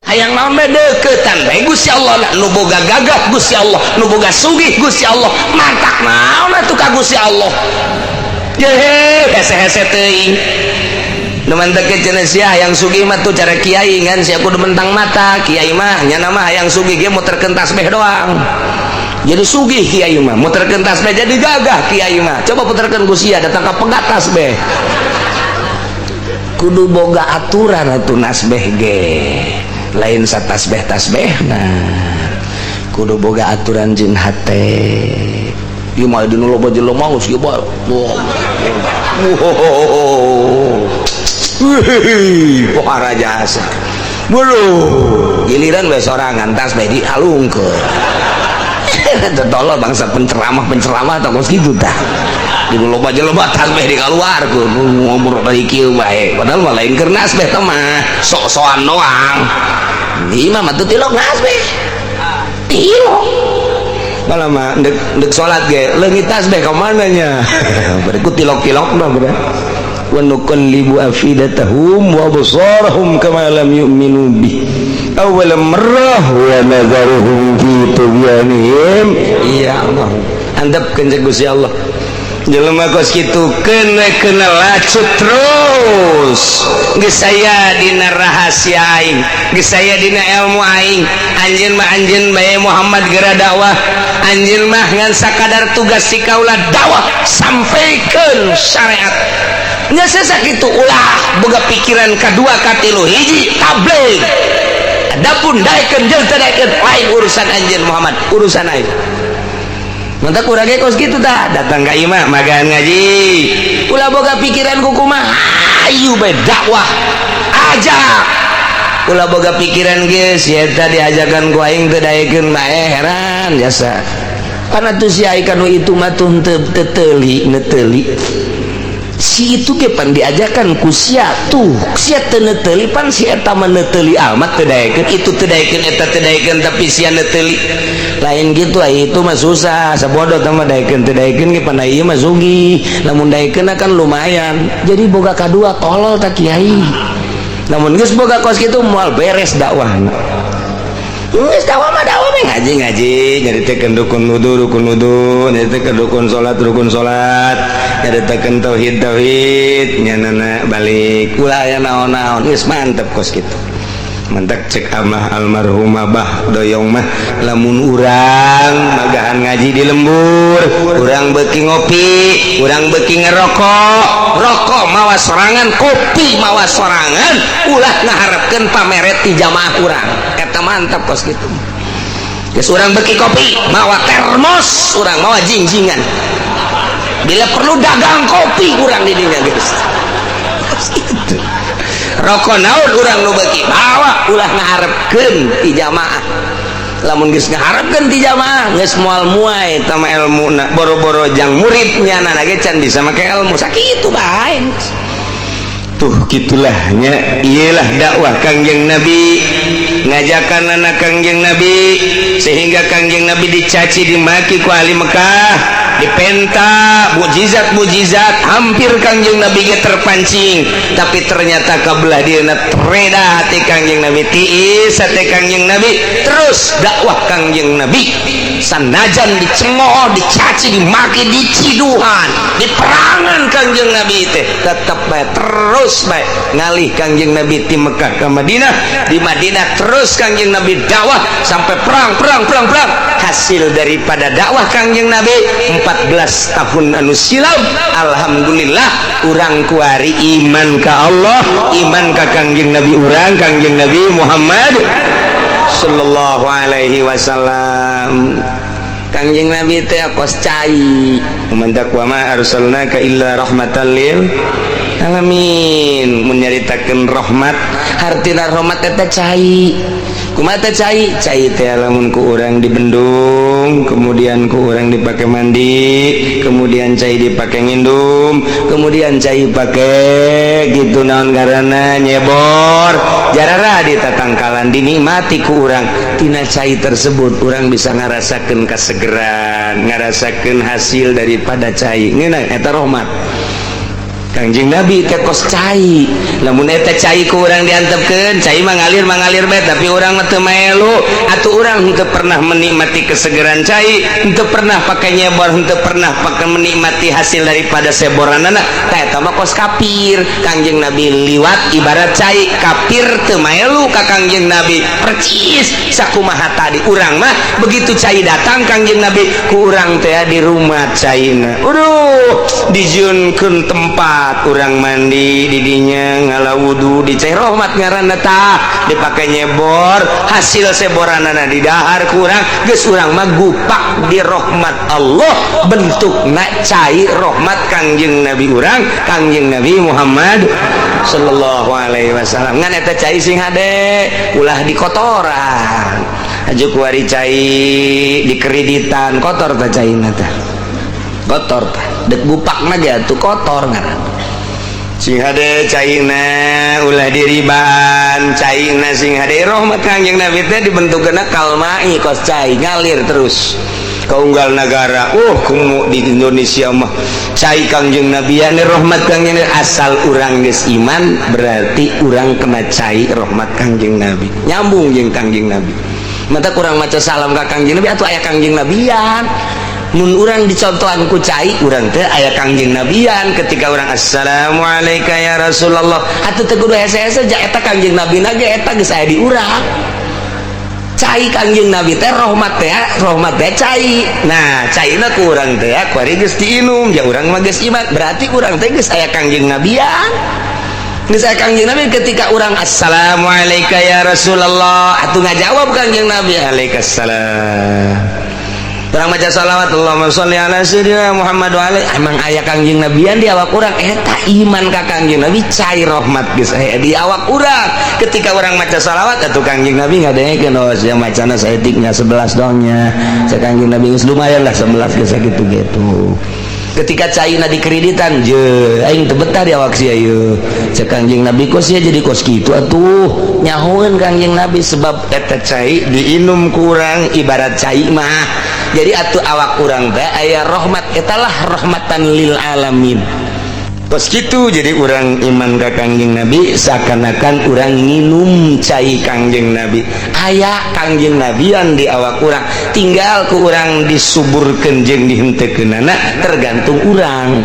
Hayang naon bae deuketan bae Gusti Allah lah. Nu boga gagah Gusti Allah, nu boga sugih Gusti Allah, mantak naon atuh ka Gusti Allah. Yehe, hese-hese teuing. Nu mantak cenah sia hayang sugih mah tuh cara kiai ngan sia kudu mentang mata. Kiai mah nyana mah hayang sugih ge muterkeun tasbih doang. Jadi sugih kiai mah, muterkeun tasbih jadi gagah kiai mah. Coba puterkeun ku sia datang ka pegat tasbih. Kudu boga aturan atuh nasbeh ge. Lain satasbeh tasbeh, nah kudu boga aturan jin hate. Ieu mah dinu loba jelema geus ieu bae. Wow. Wih, pohara jasa. Bulu, giliran we sorangan tasbeh dialungkeun. Tolol bangsa penceramah-penceramah tah kos kitu tah. Di loba jelema tasbeh dikaluarkeun, ngomong dari kieu bae. Padahal mah lain keur nasbeh teh mah, sok-sokan doang. Imam mah teu tilok nasbeh. Tilok. Malah mah ndek ndek salat ge leungit tasbeh ka mana nya? Berikut tilok-tilok mah bre. Wa nuqallibu afidatahum wa absarahum kama lam yu'minu bih awwal marrah wa nadharuhum fi tughyanihim. Iya Allah. Andapkeun cek Gusti Allah. Jelema kos kitu kena kena lacut terus. Geus aya dina rahasia aing, geus aya dina ilmu aing. Anjeun mah anjeun bae Muhammad geura dakwah. Anjeun mah ngan sakadar tugas si kaula dakwah sampaikeun syariat. Nya sakitu ulah boga pikiran kadua katilu hiji tabligh. Adapun daekeun jeung teu daekeun lain urusan anjeun Muhammad, urusan aing. Mantap kurang kos gitu tah datang ka imah magan ngaji ulah boga pikiran kumaha, ayu bae dakwah ajak. Ulah boga pikiran geus eta diajakan ku aing teu daekeun bae, heran jasa pan atuh si ai kanu itu mah tuh teu teuli neteuli si itu ge pan diajakan ku sia tuh sia teu neteuli pan si eta mah neteuli amat teu daekeun itu teu daekeun eta teu daekeun tapi sia neteuli lain gitu. Ai itu mah susah sabodo tah mah daekeun teu daekeun ge pan ieu mah sugih lamun daekeun kan lumayan. Jadi boga kadua tolol tak kiai. Namun geus boga kos kitu moal beres dakwahna. Geus dakwah mah dakwah mah ngaji ngaji nyaritakeun rukun wudu rukun wudu, nyaritakeun rukun salat rukun salat, nyaritakeun tauhid tauhid, nyanana balik ulah aya naon-naon geus mantep kos kitu. Mantak cek amah almarhum Abah Doyong mah lamun urang magahan ngaji di lembur, urang beuki ngopi, urang beuki ngerokok, rokok mawa sorangan, kopi mawa sorangan, ulah ngaharepkeun pameret ti jamaah urang. Eta mantap kos kitu. Geus urang beuki kopi mawa termos, urang mawa jingjingan. Bila perlu dagang kopi urang di dinya geus. Kos kitu. Rokok naon urang nu beuki bawa ulah ngaharepkeun ti jamaah. Lamun geus ngaharepkeun ti jamaah geus moal muai eta mah elmuna, boro-boro jang muridnya nana ge can bisa make ilmu sakitu bae. Tuh gitulah nya, iyalah dakwah Kangjeng Nabi, ngajakan anak Kangjeng Nabi sehingga Kangjeng Nabi dicaci dimaki ku ahli Mekah, dipenta mujizat-mujizat, hampir Kangjeng Nabi ge terpancing, tapi ternyata kabelah dieuna tereda hati Kangjeng Nabi, tiis hati Kangjeng Nabi, terus dakwah Kangjeng Nabi sanajan dicemooh, dicaci, dimaki, diciduhan, diperangan Kangjeng Nabi teh tetep bae terus bae ngalih Kangjeng Nabi di Mekah ke Madinah, di Madinah terus Kangjeng Nabi dakwah sampai perang perang perang perang. Hasil daripada dakwah Kangjeng Nabi 14 tahun anu silam, alhamdulillah urang kuari iman ka Allah, iman ka Kangjeng Nabi urang, Kangjeng Nabi Muhammad sallallahu alaihi wasallam. Kangjeng Nabi teh kos cai mantak wa ma arsalnaka illa rahmatan lil alamin, mun nyaritakeun rahmat hartina rahmat eta cai. Kumaha teh cai? Cai teh lamun ku urang dibendung, kemudian ku urang dipake mandi, kemudian cai dipake ngindum, kemudian cai pake gitu naon ngaranna nyebor jarara di tatangkalan dinikmati ku urang. Tina cai tersebut urang bisa ngarasakeun kasegeran, ngarasakeun hasil daripada cai ngeunah eta rahmat. Kangjeng Nabi teh kos cai. Lamun eta cai ku urang diantepkeun, cai mah ngalir mangalir bae, tapi urang mah teu maelu. Atuh urang henteu pernah menikmati kesegeran cai, henteu pernah pake nyebor, henteu pernah pake menikmati hasil daripada seboranana. Tah, eta mah kos kafir. Kangjeng Nabi liwat ibarat cai, kafir teu maelu ka Kangjeng Nabi. Percis sakumaha tadi urang mah, begitu cai datang Kangjeng Nabi, ku urang teh di rumah caina. Aduh, dijieunkeun tempat urang mandi didinya, ngala wudu di cai rahmat ngaranna. Tah, dipake nyebor, hasil seboranana didahar kurang, geus urang mah gupak di rahmat Allah, bentukna cai rahmat Kangjeng Nabi urang, Kangjeng Nabi Muhammad sallallahu alaihi wasallam. Ngan eta cai sing hade, ulah dikotoran aja. Kuari cai dikreditan, kotor tah caina, tah kotor tah. Dek gupakna ge atuh kotor ngaran. Sing hade caina, ulah diriban caina, sing hade. Rahmat Kangjeng Nabi teh dibentukna kalmai, kos cai ngalir terus ke unggal negara. Kumu di Indonesia mah cai Kangjeng Nabi ya, rahmat Kangjeng Nabi. Asal urang geus iman, berarti urang kena cai rahmat Kangjeng Nabi, nyambung jeung Kangjeng Nabi. Mata kurang maca salam ka Kangjeng Nabi atau aya Kangjeng Nabian. Mun urang dicontohan ku cai, urang teh aya Kangjeng Nabian. Ketika urang "Assalamualaikum ya Rasulullah", atuh teu kudu hese-hese ja, eta Kangjeng Nabi na ge eta geus aya di urang. Cai Kangjeng Nabi teh rahmat teh, rahmat teh cai. Nah, caina ku urang teh kuari geus diinum ja, urang mah geus iman, berarti urang teh geus aya Kangjeng Nabian, geus aya Kangjeng Nabi. Ketika urang "Assalamualaikum ya Rasulullah", atuh ngajawab Kangjeng Nabi, "Waalaikumsalam." Urang maca salawat, "Allahumma sholli ala sayyidina Muhammad wa alaihi", emang aya Kangjeng Nabian di awak urang. Eta iman ka Kangjeng Nabi, cai rahmat geus aya di awak urang. Ketika urang maca salawat, atuh Kangjeng Nabi ngadengekeun, "Oh, sia macana saeutiknya 11 dongnya." Cek Kangjeng Nabi, "Geus lumayan lah 11 geus." Gitu gitu. Ketika caina dikreditan je, "Aing teu betah di awak sia ieu," cek Kangjeng Nabi, "kok sia jadi kos kitu?" Atuh nyahoeun Kangjeng Nabi, sebab eta cai diinum kurang ibarat cai mah. Jadi atuh awak urang teh aya rahmat, etalah rahmatan lil alamin. Kos kitu. Jadi urang iman ka Kangjeng Nabi seakan-akan urang nginum cai Kangjeng Nabi, aya Kangjeng Nabian di awak urang, tinggal ku urang disuburkeun jeung dihenteukeunana, tergantung urang.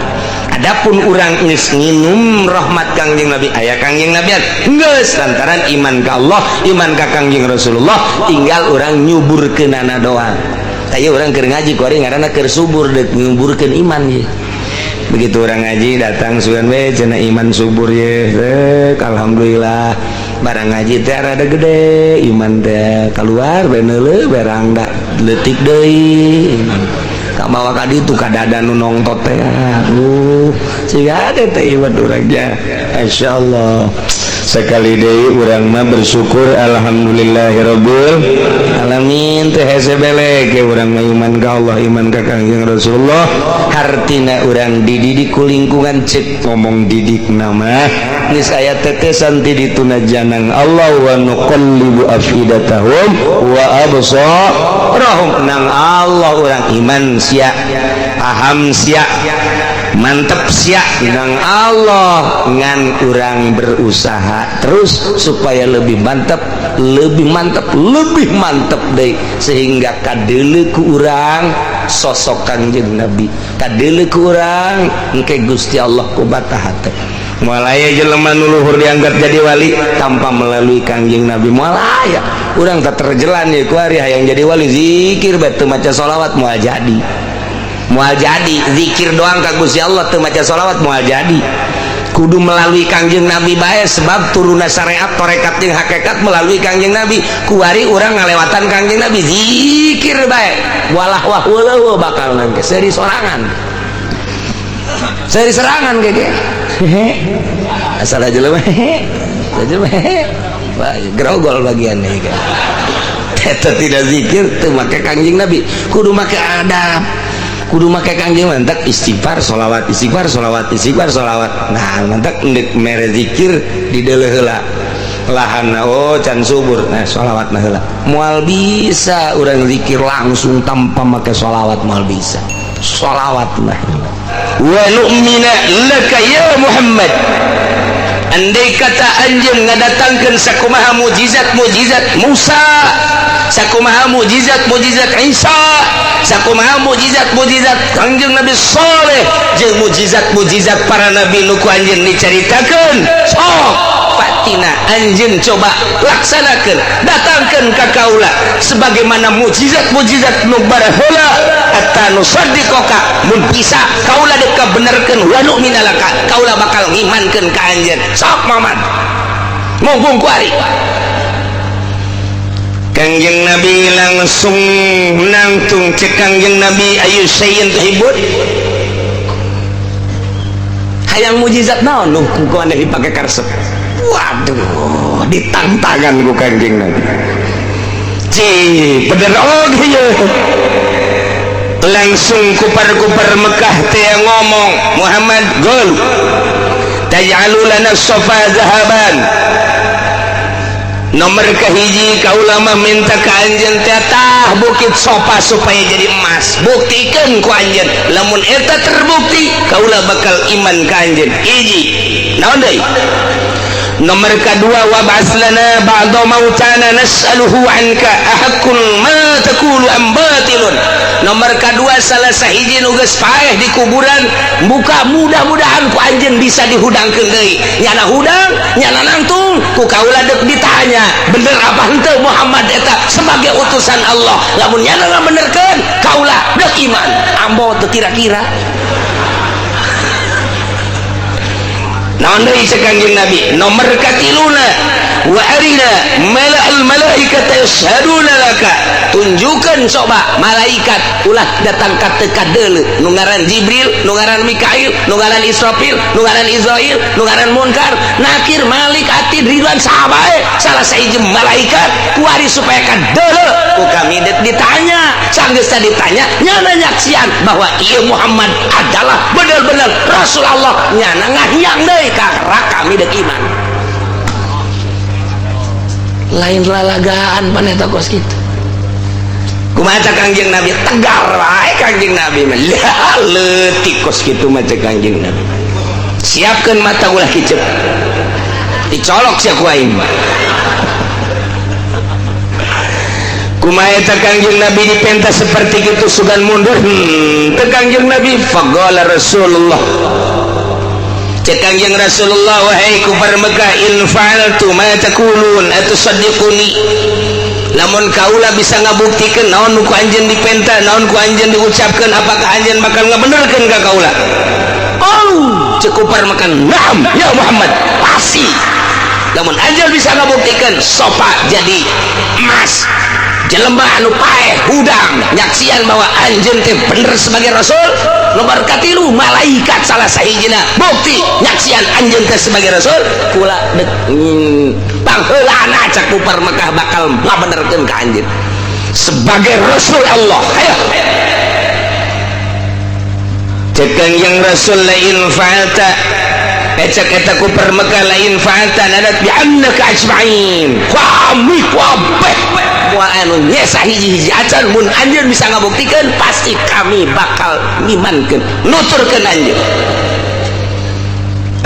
Adapun urang geus nginum rahmat Kangjeng Nabi, aya Kangjeng Nabian geus, lantaran iman ka Allah, iman ka Kangjeng Rasulullah, tinggal urang nyuburkeunana doang. Aya urang keur ngaji kuari ngaranna keur subur, deuk nyuburkeun iman ye. Begitu urang ngaji datang, sugan we cenah iman subur ye. Rek, alhamdulillah barang ngaji teh rada gede iman teh, keluar beneule berang da leutik deui iman. Ka mawa ka ditu ka dada nu nongtot teh, aduh, siga ada teh iman urang nya. Masyaallah, sekali deui urang mah bersyukur, alhamdulillahirabbil alamin. Teh hese belek urang mah iman ka Allah, iman ka Kangjeng Rasulullah. Hartina urang dididik ku lingkungan. Cek ngomong didik nama geus aya tetesan ti dituna janang Allah, wa nuqallibu afidatahum wa absarahum. Nang Allah urang iman sia, paham sia, mantep sia nang Allah, ngan urang berusaha terus supaya lebih mantap, lebih mantap, lebih mantap deh, sehingga kadele ku urang sosok Kangjeng Nabi, kadele ku urang engke Gusti Allah ku bata hate. Moal aya jelema nu luhur dianggap jadi wali tanpa melalui Kangjeng Nabi, moal aya. Urang tak terjelan ya kuari hayang jadi wali, zikir bae teu maca sholawat moal jadi, moal jadi. Zikir doang ka Gusti Allah teu maca sholawat moal jadi, kudu melalui Kangjeng Nabi bae, sebab turunna syariat, torekat jeung hakikat melalui Kangjeng Nabi. Kuari urang ngalewatan Kangjeng Nabi, zikir bae, walah wah weuh, bakal nangke seri sorangan, seri serangan gege hehe, asal aja lu hehe aja hehe. Wah, grogol bagian nih kan. Eta tidak zikir teu make Kangjeng Nabi, kudu make adab, kudu make Kangjeng. Mantak istighfar, sholawat, istighfar, sholawat, istighfar, sholawat. Nah, mantak ndek mere zikir di deuleuh heula lahan, oh, can subur, nah sholawat nah heula. Moal bisa urang zikir langsung tanpa make sholawat, moal bisa. Sholawat mah. Wa nu'mina laka ya Muhammad. Andai kata anjeun ngadatangkeun sakumaha mujizat-mujizat Musa, sakumaha mujizat-mujizat Isa, sakumaha mujizat-mujizat Kangjeng Nabi Saleh, jeung mujizat-mujizat para nabi nu ku anjeun dicaritakeun, sok fatina anjeun coba laksanakeun, datangkeun ka kaula sebagaimana mujizat-mujizat nu baraheula hatta nusaddiqaka, mun bisa kaula dek kabenerkeun wa nu'mina laka, kaula bakal ngimankeun ka anjeun. Sok Muhammad mumpung kuari. Kangjeng Nabi langsung nangtung cek Kangjeng Nabi ayu sayin tuhibun, hayang mujizat naon nu ku maneh dipake karesep. Waduh, ditantangan ku Kangjeng Nabi. Ci bener oge ye. Langsung kupar-kupar Mekah teh ngomong, Muhammad gol taj'alu lana sofa zahaban. Nomor kahiji kaula mah minta ka anjeun teh tah bukit sofa supaya jadi emas. Buktikeun ku anjeun, lamun eta terbukti kaula bakal iman ka anjeun. Hiji. Naon deui? Nomor kedua, wa ba'ats lana ba'da mautana nas'aluhu anka ahaqqun ma taqulu am batilun. Nomor kedua, salah sahiji nu geus paeh di kuburan buka, mudah-mudahan ku anjeun bisa dihudangkeun deui. Nyana hudang, nyana nangtung, ku kaula deuk ditanya, bener apa henteu Muhammad eta sebagai utusan Allah. Lamun nyana ngabenerkeun, kaula deuk iman. Ambo teu kira-kira. Naon deui cek Kangjeng Nabi? Nomor katiluna, wa arina mala'al malaikata yashhaduna laka. Tunjukkeun coba malaikat ulah datang ka teu kadeuleu, nu ngaran Jibril, nu ngaran Mikail, nu ngaran Israfil, nu ngaran Israil, nu ngaran Munkar, Nakir, Malik, Atid, Ridwan, saha bae salah sahiji malaikat kuari supaya kadeuleu ku kami deuk ditanya. Sanggeus ditanya nyana nyaksian bahwa ieu Muhammad adalah bener-bener Rasul Allah, nyana ngahiang deui karena kami dek iman. Lain lalagaan maneh kos kitu. Kumaha cak Kangjeng Nabi? Tegar wae Kangjeng Nabi mah. Lah leutik kos kitu mah cek Kangjeng Nabi. Siapkeun mata ulah kicep. Dicolok sia ku aing. Kumaha eta Kangjeng Nabi dipenta seperti kitu sugan mundur. Teu Kangjeng Nabi faqala Rasulullah. Cek Kangjeng Rasulullah, wahai kufar Mekah, in fa'altu ma taqulun atusaddiquni. Lamun kaula bisa ngabuktikeun naon nu ku anjeun dipenta, naon ku anjeun diucapkeun, apakah anjeun bakal ngabenerkeun ka kaula? Oh, cek kufar Mekah, na'am ya Muhammad, pasti. Lamun anjeun bisa ngabuktikeun sofa jadi emas, jelema anu paeh hudang nyaksian bahwa anjeun teh bener sebagai rasul. Nomor katilu, malaikat salah sahijina bukti nyaksian anjeun teh sebagai rasul. Kula dek pangheulana cak kufar Mekah bakal ngabenerkeun ka anjeun sebagai rasul Allah. Hayo cek Kangjeng Rasul, la in fa'alta, cek eta kufar Mekah, la in fa'alta nadat bi annaka ajma'in. Kami kabeh moal anu nyesa hiji-hiji acan, mun anjeun bisa ngabuktikeun pasti kami bakal ngimankeun, nuturkeun anjeun.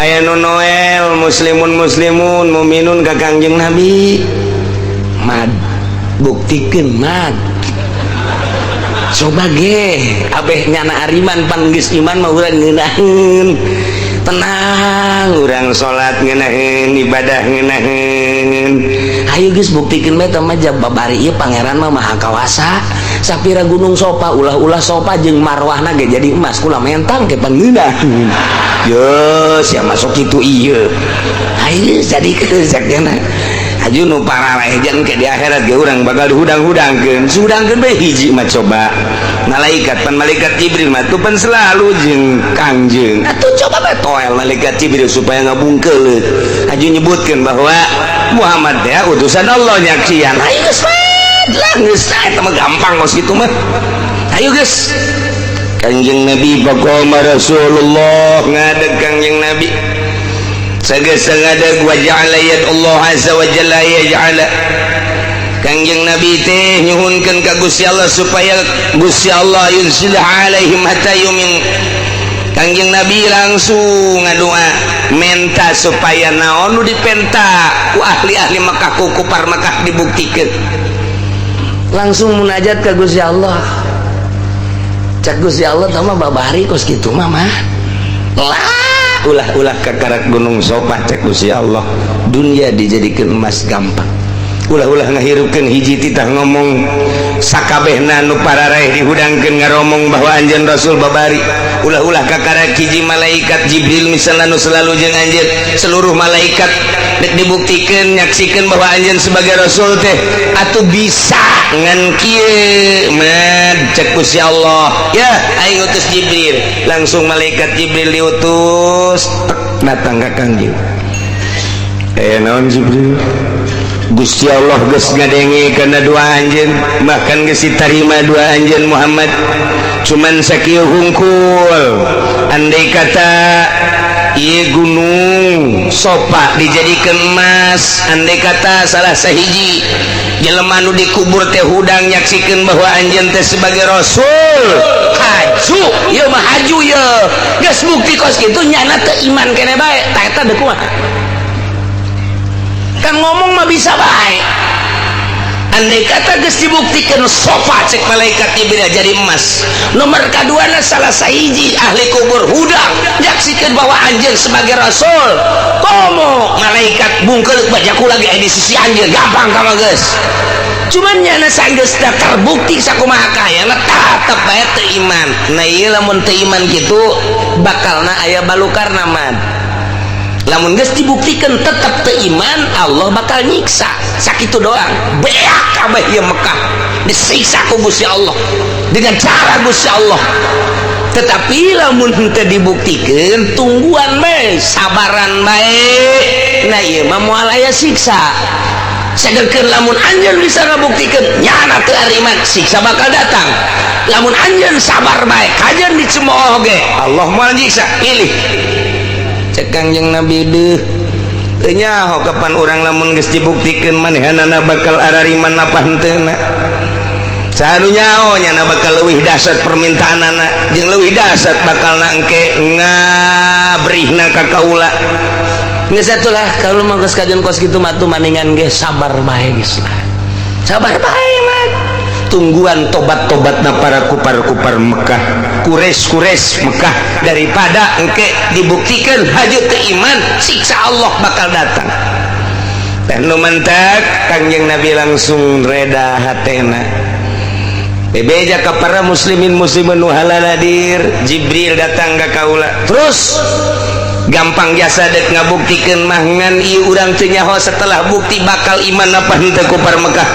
Aya nu Noel, muslimun muslimun muminun ka Kangjeng Nabi. Mad buktikeun mad. Coba ge abeh nyana ariman pan geus iman mah urang ngeunaheun. Tenang, urang salat ngeunaheun, ibadah ngeunaheun. Ayo geus buktikeun bae teh mah babari ieu pangeran mah maha kawasa. Sapira gunung sopa ulah-ulah sopa jeung marwahna ge jadi emas, kula mentang ge pangeunah. Yo, sia masuk kitu ieu. Ayo jadi keusakna. Aju nu pararaeh jeung ke di akhirat ge urang bakal dihudang-hudangkeun. Sudangkeun bae hiji mah coba. Malaikat pan malaikat Jibril mah tuh pan selalu jeung Kangjeng. Atuh coba bae toel malaikat Jibril supaya ngabungkeuleut. Aju nyebutkeun bahwa Muhammad ya utusan Allah nyaksian. Ayo geus lah geus eta mah gampang kos kitu mah. Ayo geus. Kangjeng Nabi faqama Rasulullah ngadeg Kangjeng Nabi. Sageus ngadeg wa ja'ala yad Allah azza wa jalla yaj'ala. Kangjeng Nabi teh nyuhunkeun ka Gusti Allah supaya Gusti Allah yunzil alaihim hatta yumin. Kangjeng Nabi langsung ngadoa, menta supaya naon nu dipenta ku ahli-ahli Mekah, ku kupar Mekah dibuktikeun. Langsung munajat ka Gusti Allah. Cak Gusti Allah, "Tah mah babari kos kitu mah mah lah, ulah-ulah kakarak gunung Sofa." Cek Gusti Allah, dunia dijadikan emas gampang, ulah-ulah ngahirupkeun hiji titah ngomong, sakabehna nu pararaeh dihudangkeun ngaromong bahwa anjeun Rasul babari. Ulah-ulah kakarak hiji malaikat Jibril misalnya nu selalu jeung anjeun, seluruh malaikat dek dibuktikeun, nyaksikeun bahwa anjeun sebagai rasul teh atuh bisa ngan kieu mad. Cek Gusti Allah, "Ya, aing utus Jibril." Langsung malaikat Jibril diutus, tek, datang ka Kangjeng. "Eh, naon, Jibril?" "Gusti Allah geus ngadenge kana doa anjeun, bahkan geus ditarima doa anjeun, Muhammad. Cuman sakieu hungkul, andai kata ieu gunung Sofa dijadikan emas, andai kata salah sahiji jelema nu dikubur teh hudang nyaksikeun bahwa anjeun teh sebagai rasul, haju ieu mah, haju ieu. Geus bukti kos kitu, nyana teu iman kene bae." Tah, eta deuk kumaha? Kan ngomong mah bisa bae. Andai kata geus dibuktikan Sofa, cek malaikat Jibril, jadi emas, nomor kaduana salah sahiji ahli kubur hudang nyaksikan bahwa anjeun sebagai rasul, komo malaikat bungkeul bajaku lagi di sisi anjeun, gampang kama geus. Cuman nyana sanggeus terbukti sakumaha kayana tetep bae teu iman. Nah, ieu lamun teu iman kitu bakalna aya balukarna mah. Lamun geus dibuktikan tetap teu iman, Allah bakal nyiksa sakitu doang. Beak kabeh ieu Mekah disiksa ku Gusti Allah dengan cara Gusti Allah. Tetapi lamun teu dibuktikan, tungguan bae, sabaran bae, nah ieu mah moal aya siksa. Sedangkan lamun anjeun bisa ngabuktikeun nyana teu ariman, siksa bakal datang. Lamun anjeun sabar bae, kajeun dicemooh ge Allah moal nyiksa. Pilih. Cek Kangjeng Nabi, "Deuh, teu nyaho kapan urang lamun geus dibuktikeun manehanana bakal arariman apa henteu. Saha nu nyaho nyana bakal leuwih dahsyat permintaanana jeung leuwih dahsyat bakal na engke ngabrihna ka kaula." Geus atuh lah, kalau mah geus kajeun kos kitu mah tuh maningan ge sabar bae geus lah. Sabar bae mah. Tungguan tobat-tobatna para kupar-kupar Mekah, Quraisy-Quraisy Mekah, daripada engke dibuktikan haju teu iman, siksa Allah bakal datang. Dan nu mantak Kangjeng Nabi langsung reda hatena. Bebeja ka para muslimin muslimin nu haladir, "Jibril datang ka kaula." Terus gampang jasa dek ngabuktikeun mah, ngan ieu urang teu nyaho setelah bukti bakal iman apa henteu kupar Mekah.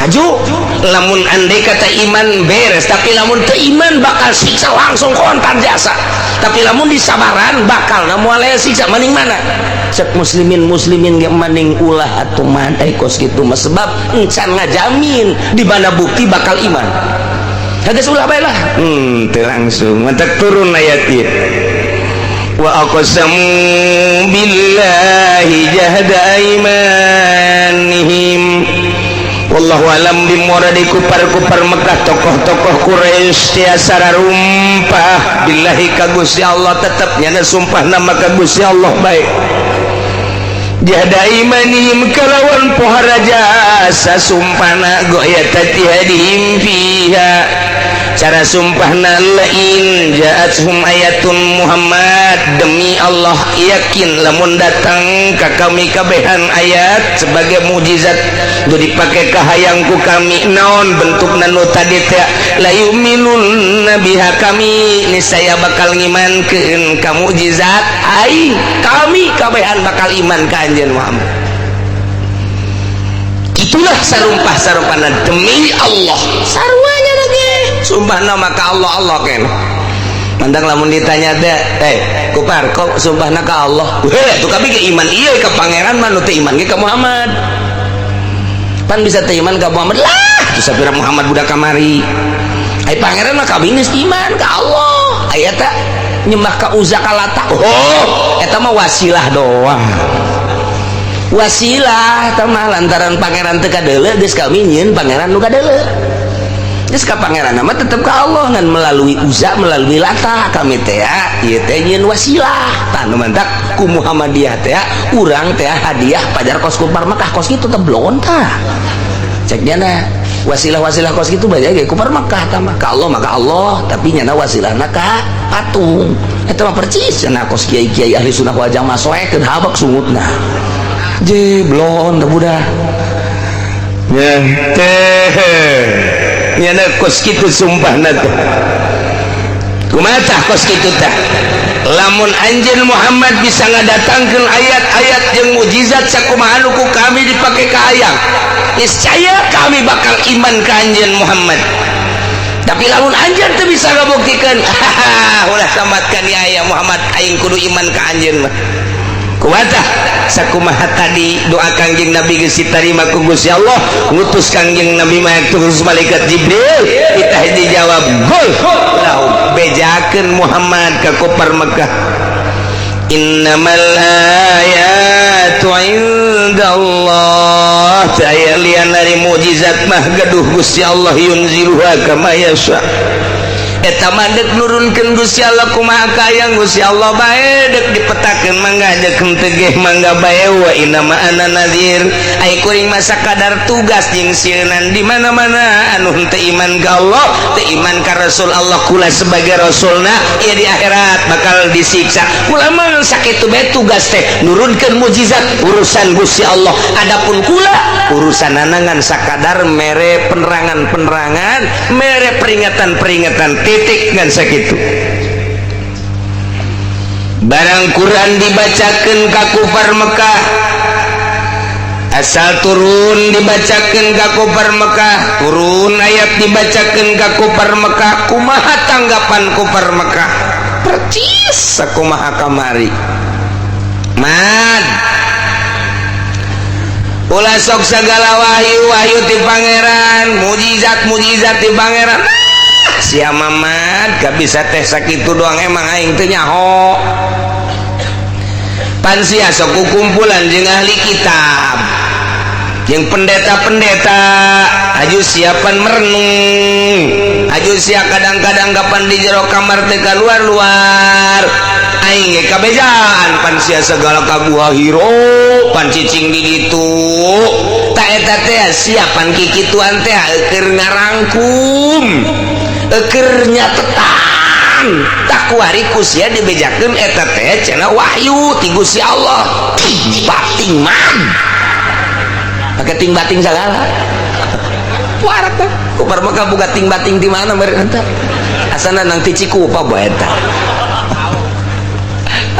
Haju lamun andai kata iman beres, tapi lamun teu iman bakal siksa langsung kontan jasa. Tapi lamun disabaran bakal na moal aya siksa. Maning mana? Cek muslimin muslimin ge, maning ulah atuh man kos kitu mah, sebab encan ngajamin di mana bukti bakal iman. Geus ulah bae lah. Teu langsung mantak turun ayat ieu, wa aqsamu billahi jahda aimanihim. Wallahu alam bimuradi. Kupar-kupar Mekah, tokoh-tokoh Quraisy tiasa rumpah billahi ka Gusti Allah, tetep nyana sumpah nama ka Gusti Allah baik. Jahda imanihim kalawan pohara jasa sumpahna, ghayata ijtihadihim fiha, cara sumpahna, lain ja'athum ayatun Muhammad, demi Allah yakin lamun datang ka kami kabehan ayat sebagai mukjizat nu dipake kahayangku kami, naon bentukna nu tadi teh, la yu'minun biha, kami niscaya bakal ngimankeun ka mukjizat aing, kami kabehan bakal iman ka anjeun Muhammad. Itulah sarumpah sarumpahna demi Allah, saruanya lagi sumpah nama ka Allah. Allah kan mandang lamun ditanya teh, "Eh, kupar, kok sumpahna ka Allah?" Weh, tuh kami ke iman iya ke pangeran mah, nu teu iman ge ka Muhammad. Pan bisa teu iman ka Muhammad lah tuh, sapira Muhammad budak kamari. Ai pangeran mah kami geus iman ka Allah. Aya ta nyembah ka Uzza, ka Lata? Oh, eta mah wasilah doang. Wasilah tah mah lantaran pangeran teu kadeuleu, geus kami nyieun pangeran nu kadeuleu. Geus ka pangeran mah tetep ka Allah, ngan melalui Uza, melalui Lata. Kami teh ieu teh nyieun wasilah. Tah, nu mantak ku Muhammadiyah teh urang teh hadiah pajar kos kufar Mekah, kos kitu teh blon. Tah, cek nyana wasilah-wasilah kos kitu banyak ge kufar Mekah. Tah mah ka Allah maka Allah, tapi nyana wasilahna ka patung. Eta mah percis cenah kos kiai-kiai Ahli Sunnah wal Jamaah, soekeun habak sungutna je blon teh budak nya teh nyana kos kitu. Sumpahna teh kumaha tah kos kitu tah? Lamun anjeun Muhammad bisa ngadatangkeun ayat-ayat jeung mukjizat sakumaha nu ku kami dipake kahayang, niscaya kami bakal iman ka anjeun Muhammad. Tapi lamun anjeun teu bisa ngabuktikeun, ulah sambatkan ya ya Muhammad, aing kudu iman ka anjeun mah. Kumaha tah? Sakumaha tadi doa Kangjeng Nabi geus ditarima ku Gusti Allah, ngutus Kangjeng Nabi mah terus malaikat Jibril, kita dijawab gol lahu, bejakeun Muhammad ka kufar Mekah, innamal ayatu indallah. Teu aya lian dari mukjizat mah gaduh Gusti Allah, yunziluha kama yasha. Eta mah dek nurunkeun Gusti Allah kumaha kayang Gusti Allah bae, dek dipetakeun mangga, dek henteu ge mangga bae. Wa inna ma ana nadhir, ai kuring mah sakadar tugas jeung sieunan di mana-mana anu henteu iman ka Allah, teu iman ka Rasul Allah. Kula sebagai rasulna ieu di akhirat bakal disiksa. Kula mah sakitu bae tugas teh, nurunkeun mukjizat urusan Gusti Allah. Adapun kula urusan ngan sakadar mere penerangan-penerangan, mere peringatan-peringatan, titik. Ngan sakitu. Barang Quran dibacakan ka kufar Mekah, asal turun dibacakan ka kufar Mekah, turun ayat dibacakan ka kufar Mekah, kumaha tanggapan kufar Mekah? Percis sakumaha kamari, mad. Ulah sok segala wahyu wahyu ti pangeran, mujizat mujizat ti pangeran. Ah, sia Mamad gak bisa teh sakitu doang, emang aing teu nyaho. Pan sia sok kumpulan jeung ahli kitab jeung pendeta-pendeta, aju siapan merenung, aju sia kadang-kadang kapan di jero kamar teh keluar-luar, aing ge kabejaan. Pan sia segala ka Gua Hiro, pan cicing di ditu. Tak eta teh siapan kikituan teh keur ngarangkum, keur nyatetan. Tak kuari ku sia dibejakeun eta teh cenah wahyu ti Gusti Allah. Bating man, pakai ting bating segala warak teh. Kufar Mekah buka ting bating di mana meureun eta? Asana nang ti Cikupa bae eta.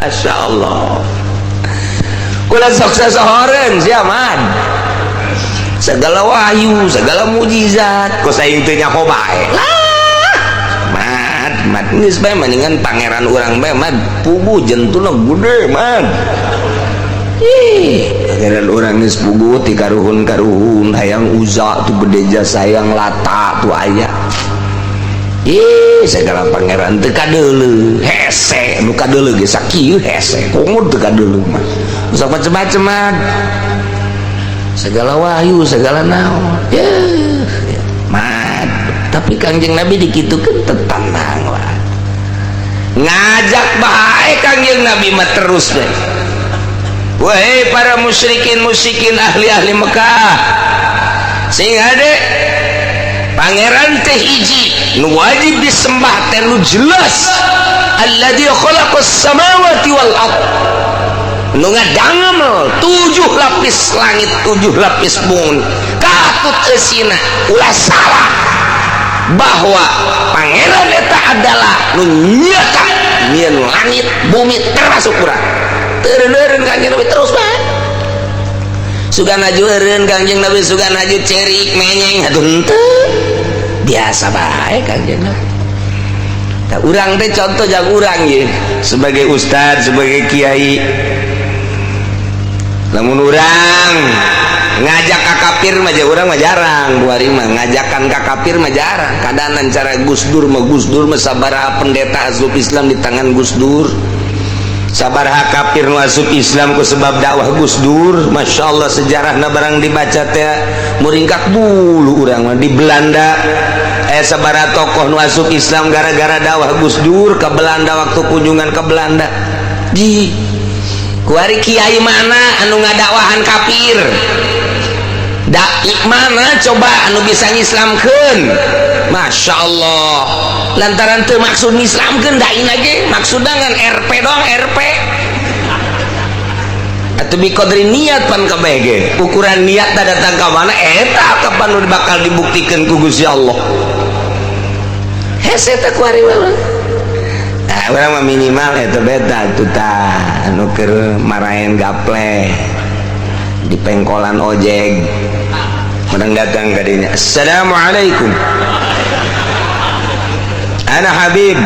Masya Allah, kula sok sasohoreun sia man, segala wahyu, segala mujizat, kos aing teu nyaho bae lah. Mad, mad, geus bae mendingan pangeran urang bae, mad. Puguh jentuna gede, mad. Ih, pangeran urang geus puguh ti karuhun-karuhun, hayang Uza tuh gede jasa, hayang Lata tuh aya. Ih, segala pangeran teu kadeuleu, hese nu kadeuleu ge sakieu hese, komo teu kadeuleu mah. Sok macem-macem, mad. Segala wahyu, segala naon. Ya, mad. Tapi Kangjeng Nabi dikitukeun tetenang lah. Ngajak bae Kangjeng Nabi mah terus deh. Wahai para musyrikin musyrikin ahli-ahli Mekah, sing hade, pangeran teh hiji nu wajib disembah teh nu jelas, alladzi khalaqas samawati wal ard, nu ngadangmel tujuh lapis langit, tujuh lapis bumi katut eusina. Ulah salah bahwa pangeran eta adalah nu nyata nyieun langit bumi termasuk urang. Teureun Kangjeng Nabi terus bae. Sugan aju eureun Kangjeng Nabi, sugan aju cerik menyeng, atuh henteu, biasa bae Kangjeng Nabi. Tah, urang teh contoh jang urang ye sebagai ustad, sebagai kiai, lamun urang ngajak ka kafir mah, urang mah jarang. Dua mah ngajakan ka kafir mah jarang. Kadanan cara Gus Dur mah, Gus Dur mah sabaraha pendeta azub Islam di tangan Gus Dur. Sabaraha kafir nu asup Islam ku sebab dakwah Gus Dur. Masya Allah, sejarahna barang dibaca teh muringkak bulu urang mah. Di Belanda sabaraha tokoh nu asup Islam gara-gara dakwah Gus Dur ke Belanda, waktu kunjungan ke Belanda. Di kuari kiai mana anu ngadakwahan kafir, dai mana coba anu bisa ngislamkeun? Masya Allah, lantaran teu maksud ngislamkeun dai lagi, maksudna ngan RP doang, RP atau biqodri niat. Pan kabeh ge ukuran niat datang ka mana, eta kapan nu bakal dibuktikan ku Gusti Allah. Hese teh kuari mah. Nah, urang mah minimal eta beta tuh tah anu keur maraen gaple di pengkolan ojek menang datang ka dinya, "Assalamualaikum, ana Habib."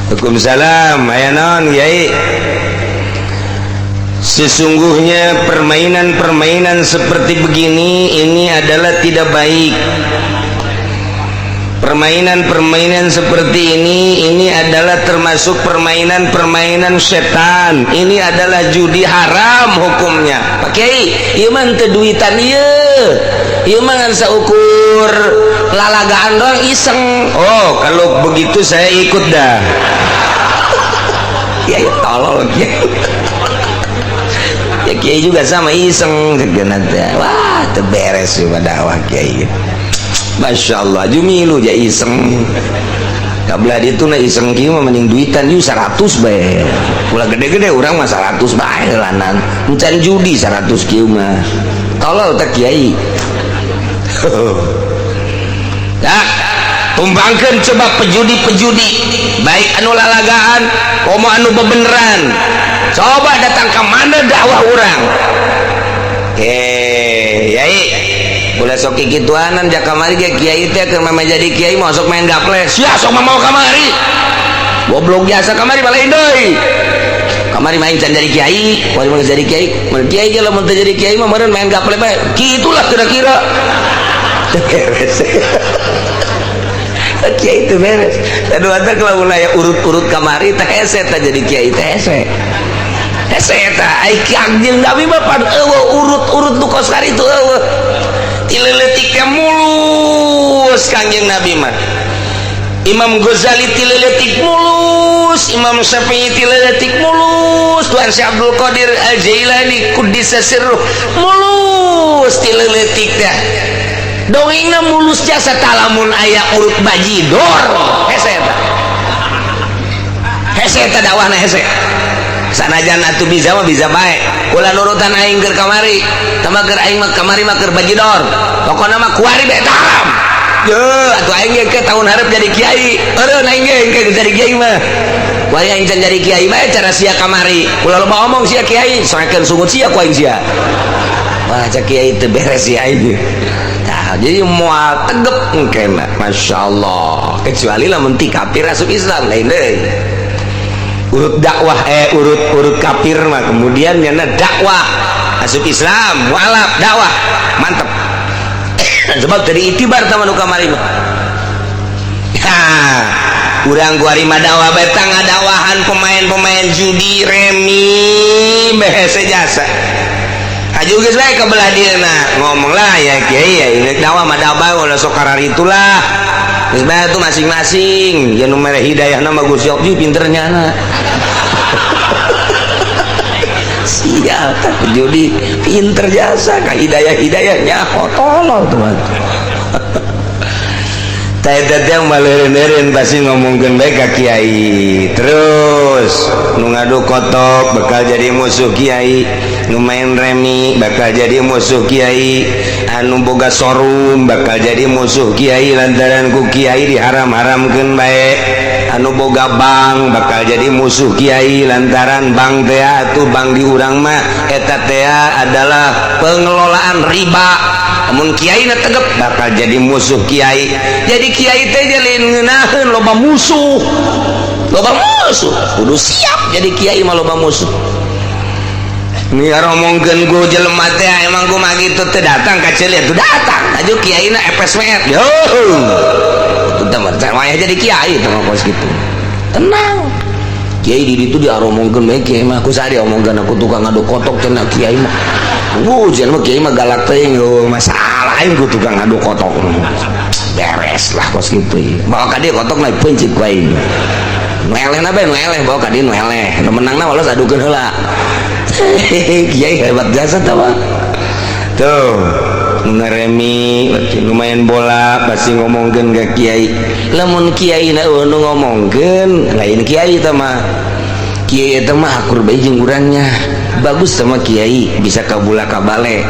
"Waalaikumsalam, aya naon, Kiai?" "Sesungguhnya permainan-permainan seperti begini ini adalah tidak baik. Permainan-permainan seperti ini adalah termasuk permainan-permainan setan. Ini adalah judi, haram hukumnya." "Pak Kiai, ieu mah teu duitan ieu. Ieu mah ngan saukur lalagaan doang, iseng." "Oh, kalau begitu saya ikut dah." Ya, ya tolol kiai. Ya kiai juga sama iseng nanti. Wah, teu beres sih dakwah kiai. Masya Allah, jumilu ja iseng. Kabelah itu na iseng kieu mah mending duitan yuk 100 bae. Ulah gede-gede, urang mah 100 bae lanan. Encan judi 100 kieu mah. Tolol teh kiai. Ya, tumbangkeun coba pejudi-pejudi, baik anu lalagaan komo anu bebeneran. Coba datang ke mana dakwah urang? Eh, yai, ulah sok kikituanan. Ja kamari ge kiai teh keur mama jadi kiai mau sok main gaple. Sia sok mau kamari. Goblok biasa kamari balain deui. Kamari main can jadi kiai, kamari mah jadi kiai. Mun kiai ge lamun teu jadi kiai mah meureun main gaple bae. Kitulah kira-kira. Beres. Kiai itu beres. Aduh, atuh kalau aya urut-urut kamari teh hese teh jadi kiai teh hese. Hese eta ai Kangjeng Nabi mah pan eueuh urut-urut nu kos itu eueuh. Ti leutikna mulus Kangjeng Nabi mah. Imam Ghazali ti leutik mulus, Imam Syafi'i ti leutik mulus, Tuan Syekh Abdul Qadir Al-Jailani kuddisa sirruh mulus ti leutik teh. Dongengna mulus jasa talamun aya urut bajidor. Hese eta. Hese eta dakwahna hese. Sanajan atuh bisa mah bisa bae. Ulah nurutan aing keur kamari. Tambah keur aing mah kamari mah keur bajidor. Pokona mah kuari bae haram. Ye, atuh aing ge ke tahun hareup jadi kiai. Eureun aing ge ke jadi kiai mah. Kuari aing can jadi kiai bae cara sia kamari. Ulah loba omong sia kiai, soekeun sungut sia ku aing sia. Wah, cak kiai teu beres sia aing. Nah, jadi moal tegep mungkin, Masya Allah. Kecuali lamun ti kafir asup Islam lain deui. Urut dakwah urut urut kafir mah kemudian nyana dakwah asup Islam, mualaf dakwah mantep. Sebab tadi itibar sama nu kamari mah. Ha, urang kuari mah dakwah bae ngadakwahan pemain-pemain judi remi behese jasa. Haju geus bae ka belah dieuna ngomong lah ya kiai ya ini dakwah mah dakwah ulah sok kararitulah. Geus bae tuh masing-masing ya nu mere hidayahna mah Gusti Allah pinter nyana. Sial tak judi pinter jasa ka hidayah-hidayahnya tolol tuh. Teh maleureun pasti ngomongkeun bae ka kiai. Terus nu ngadu kotok bakal jadi musuh kiai, nu main remi bakal jadi musuh kiai, anu boga sorum bakal jadi musuh kiai lantaran ku kiai diharam-haramkeun bae, anu boga bank bakal jadi musuh kiai lantaran bank teh atuh bank di urang mah eta teh adalah pengelolaan riba. Mun kiai na tegep bakal jadi musuh kiai. Jadi kiai teh jalin ngeunaheun loba musuh. Loba musuh. Kudu siap jadi kiai mah loba musuh. Nih ngomongkeun ku jelema teh emang kumaha kitu teh datang ka ceuli atuh datang. Aju kiai na FSWR. Yo. Itu Teman saya jadi kiai teh mah kos kitu. Tenang. Kiai di ditu diaromongkeun bae kiai mah ku saha diomongkeun aku tukang ngadu kotok cenah kiai mah. Wuh, cenah mah kiai mah galak teuing masalah aing ku tukang ngadu kotok. Beres lah kos kitu. Bawa ka dieu kotok naik peuncit ku aing. Nu elehna bae nu eleh bawa ka dieu nu eleh. Nu menangna walos adukeun heula. Kiai hebat jasa tah mah. Tuh, ngeremi lumayan bola pasti ngomongkeun ka kiai. Lamun kiai na nu ngomongkeun lain kiai tah mah. Kiai eta mah akur bae jeung urangnya. Bagus sama kiai bisa kabula kabale.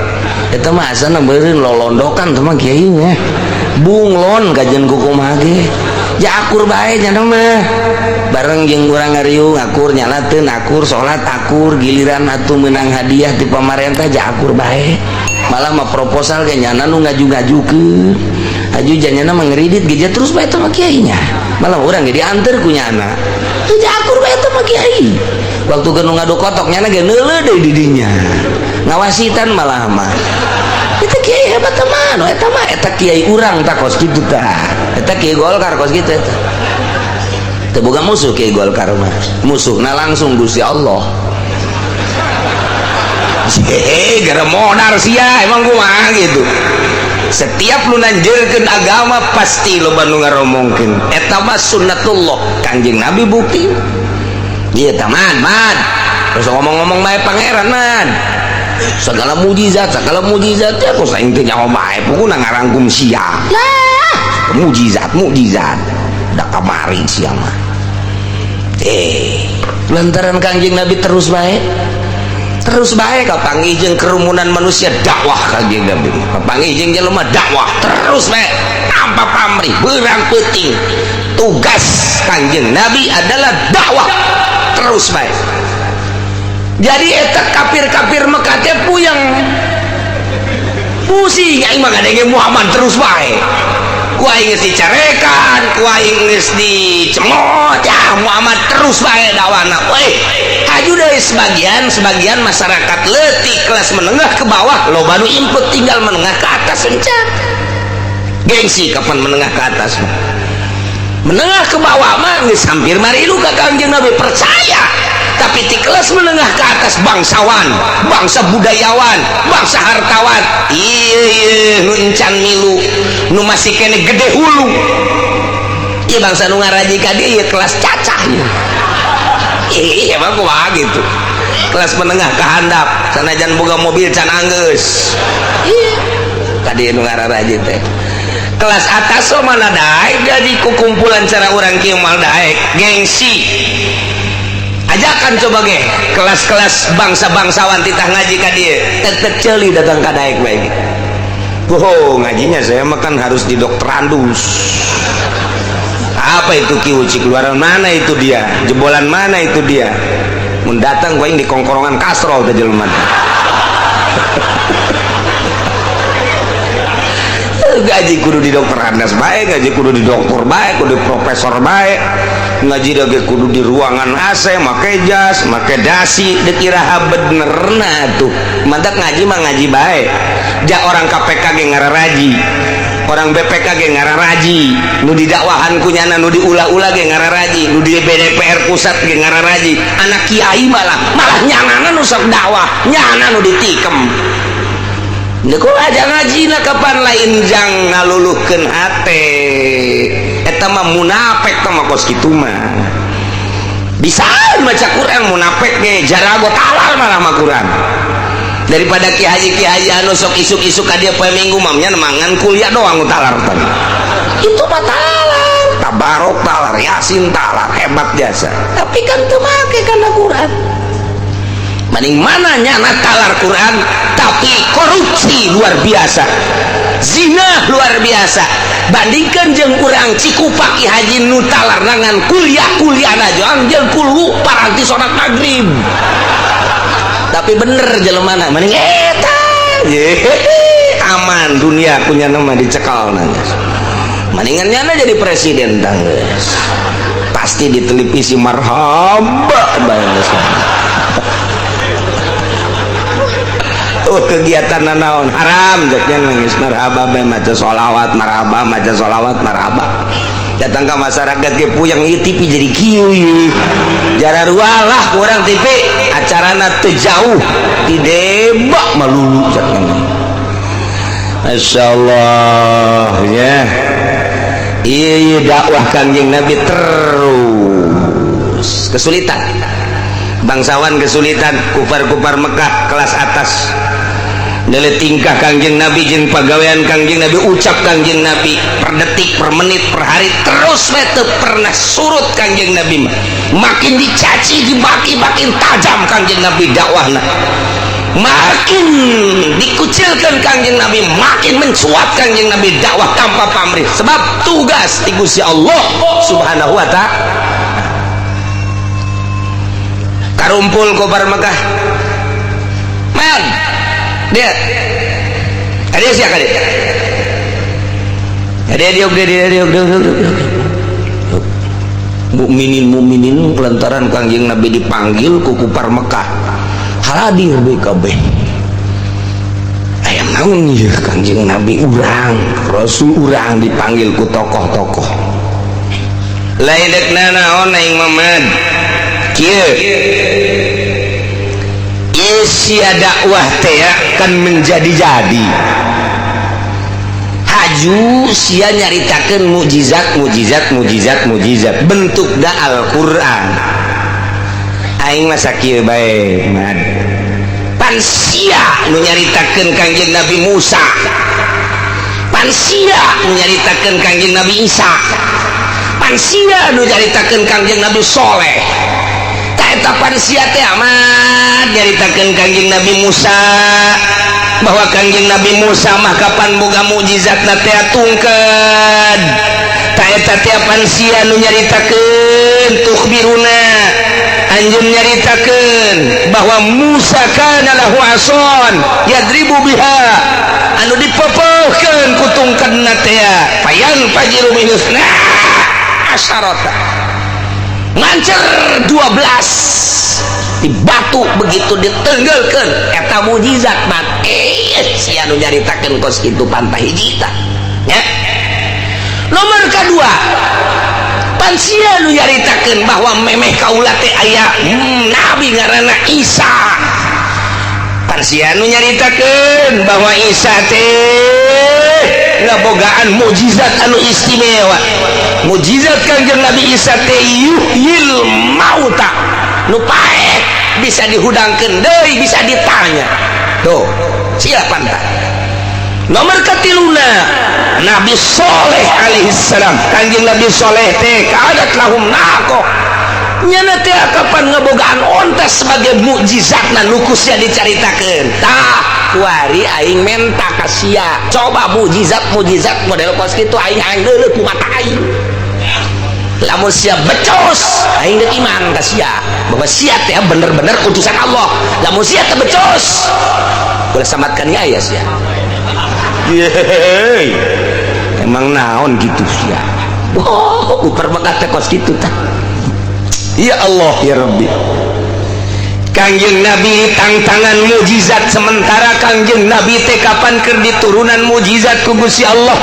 Eta mah asana meureun lolondokan tah mah kiainya. Bunglon kajian kukumaha ge. Ja akur bae nya mah. Bareng jeung urang ngariung akur nyalateun akur salat akur giliran atuh meunang hadiah ti pamarentah ja akur bae. Malah mah proposal ge nyana nu ngaju-ngajukeun. Haju janyana mah ngeridit ge terus bae teh mah kiainya. Malah urang ge dianter ku nyana. Teu ja akur bae teh mah kiai. Waktu keur nu ngadu kotok nyana ge neuleuh deui di dinya. Ngawasitan malah mah. Eta kiai hebat teh mah, eta mah eta kiai urang tah kos kitu tah. Eta kiai Golkar kos kitu eta. Teu boga musuh kiai Golkar mah. Musuhna langsung Gusti Allah. Hehe, gara modar sia emang kumaha gitu. Setiap lu nanjeurkeun agama pasti loba nu ngaromongkeun. Eta mah sunnatullah, Kangjeng Nabi bukti. Ieu tah man, man. Terus ngomong-ngomong bae pangeran man. Segala mujizat ya kos aing teh nyaho bae pokona ngarangkum sia. Lah, mujizat, mujizat. Da kamari sia mah. Lantaran Kangjeng Nabi terus bae. Terus bae kapanggih jeung kerumunan manusia dakwah Kangjeng Nabi. Kapanggih jeung jelema dakwah terus bae tanpa pamrih, beurang peuting. Tugas Kangjeng Nabi adalah dakwah terus bae. Jadi eta kafir-kafir Mekah teh puyeng. Pusing aing mah ngadenge Muhammad terus bae. Ku aing geus dicarekan, ku aing geus dicemot, ya Muhammad terus bae dakwana. Weh, haju deui sebagian masyarakat leutik kelas menengah ke bawah loba nu input tinggal menengah ke atas encan. Gengsi kapan menengah ke atas mah. Menengah ke bawah mah geus hampir marilu ka Kangjeng Nabi percaya. Tapi di kelas menengah ke atas bangsawan, bangsa budayawan, bangsa hartawan, iya nu encan milu, nu masih kene gede hulu. Iya bangsa nu ngaraji ka dieu ieu kelas cacah. Iya emang kumaha gitu. Kelas menengah ke handap, sanajan boga mobil can anggeus. Iya, ka dieu nu ngararaji teh. Kelas atas so mana daek jadi kukumpulan cara urang kieu mal daek, gengsi. Ajakan coba ge kelas-kelas bangsa-bangsawan titah ngaji ka dieu tek-tek ceuli datang ka daek bae. Oh, ngajinya saya makan harus di dokterandus. Apa itu Ki Uci, keluaran mana itu dia, jebolan mana itu dia. Mun datang gua di kongkorongan kastrol teh jelema. Gaji kudu di dokterandas bae, gaji kudu di dokter bae, kudu di profesor bae. Ngaji dage kudu di ruangan AC, make jas, make dasi, dek iraha benerna tuh. Mantak ngaji mah ngaji bae. Ja orang KPK ge ngararaji, orang BPK ge ngararaji, nu didakwahan ku nyana, nu diulah-ulah ge ngararaji, nu di DPR pusat ge ngararaji. Anak kiai malah nyanana nu sok dakwah, nyana nu ditikem. Kok aja ngaji na kapan lain jang ngaluluhkeun hate. Eta mah munafik tah mah kos kitu mah. Bisa maca Quran munafik ge jarago talar malah mah Quran. Daripada ki haji anu sok isuk-isuk ka dieu poe Minggu mah nya mangan kuliah doang talar tadi. Itu mah talar, tabarok talar, yasin talar, hebat jasa. Tapi kan teu make kana Quran. Maning mana nyana talar Quran tapi korupsi luar biasa, zina luar biasa. Bandingkan jeung urang Cikupa Ki Haji nu talar nangan kuliah-kuliah aja jeung kulhu paranti salat maghrib. Tapi bener jelemana mending eta aman dunia punya nama dicekal nangis. Mendingan nyana jadi presiden tangges. Pasti di televisi marhaba bae. Oh, kegiatan naon haram jaknya nangis marhaba bae maca sholawat marhaba maca sholawat marhaba. Datang ke masyarakat ge puyeng ieu TV jadi kieu ieu. Jararualah ku urang TV acarana teu jauh ti debak malulu cenah. Masya Allah ya. Iya dakwah Kangjeng Nabi terus kesulitan, bangsawan kesulitan, kufar-kufar Mekah kelas atas nilai tingkah Kangjeng Nabi jeung pagawean Kangjeng Nabi, ucap Kangjeng Nabi per detik, per menit, per hari terus we teu pernah surut. Kangjeng Nabi mah makin dicaci dimaki makin tajam Kangjeng Nabi dakwahna, makin dikucilkan Kangjeng Nabi makin mencuat Kangjeng Nabi dakwah tanpa pamrih, sebab tugas ti Gusti Allah Subhanahu wa ta'ala. Karumpul kobar Mekah man dia ada siapa dia ada dia dia dia dia mukminin mukminin lantaran Kangjeng Nabi dipanggil ku kupar Mekah hadir BKB aya naon ieu Kangjeng Nabi urang Rasul urang dipanggil ku tokoh-tokoh lain dek nanaon aing Mamad kieu isia dakwah teh kan menjadi-jadi haju sia nyaritakeun mukjizat mukjizat mukjizat mukjizat bentukna Al-Qur'an. Aing mah sakieu bae mad pan sia nu nyaritakeun Kangjeng Nabi Musa, pan sia nu nyaritakeun Kangjeng Nabi Isa, pan sia nu nyaritakeun Kangjeng Nabi Soleh. Ta eta pan sia teh amat nyaritakeun Kangjeng Nabi Musa bahwa Kangjeng Nabi Musa mah kapan boga mukjizatna teh tungkeud. Ta eta teh pan sia nu nyaritakeun tukhbiruna anjeun nyaritakeun bahwa Musa kana lahu ason yadribu biha anu dipepeuhkeun ku tungkedna teh fayan fajiru minusna asyarata ngancer 12 di batu begitu ditenggelkeun eta mukjizat mat sia nu nyaritakeun kos kitu pantah hiji tah nya. Nomor kedua pan sia nu nyaritakeun bahwa memeh kaula teh aya nabi ngaranna Isa, pan sia nu nyaritakeun bahwa Isa teh ngabogaan mukjizat anu istimewa. Mukjizat Kangjeng Nabi Isa teh yuhyil mauta nu paek bisa dihudangkeun deui bisa ditanya tuh sia pantah. Nomor ketiluna Nabi Soleh alaihissalam, Kangjeng Nabi Soleh teh kadat lahum naqoh nyana teh kapan ngebogaan onta sebagai mukjizatna nu ku sia dicaritakeun. Tah kuari aing menta ka sia coba mukjizat mukjizat model kos kitu aing hayang deuleu ku mata aing, lamun sia becus aing deuk iman ka sia bahwa sia teh bener-bener utusan Allah, lamun sia teh becus boleh samatkan ya ya sia. Yeay, emang naon gitu sia. Oh, uper Mekah teh kos kitu tah. Ya Allah ya Rabbi. Kangjeng Nabi tangtangan mukjizat sementara Kangjeng Nabi teh kapan keur diturunan mukjizat ku Gusti Allah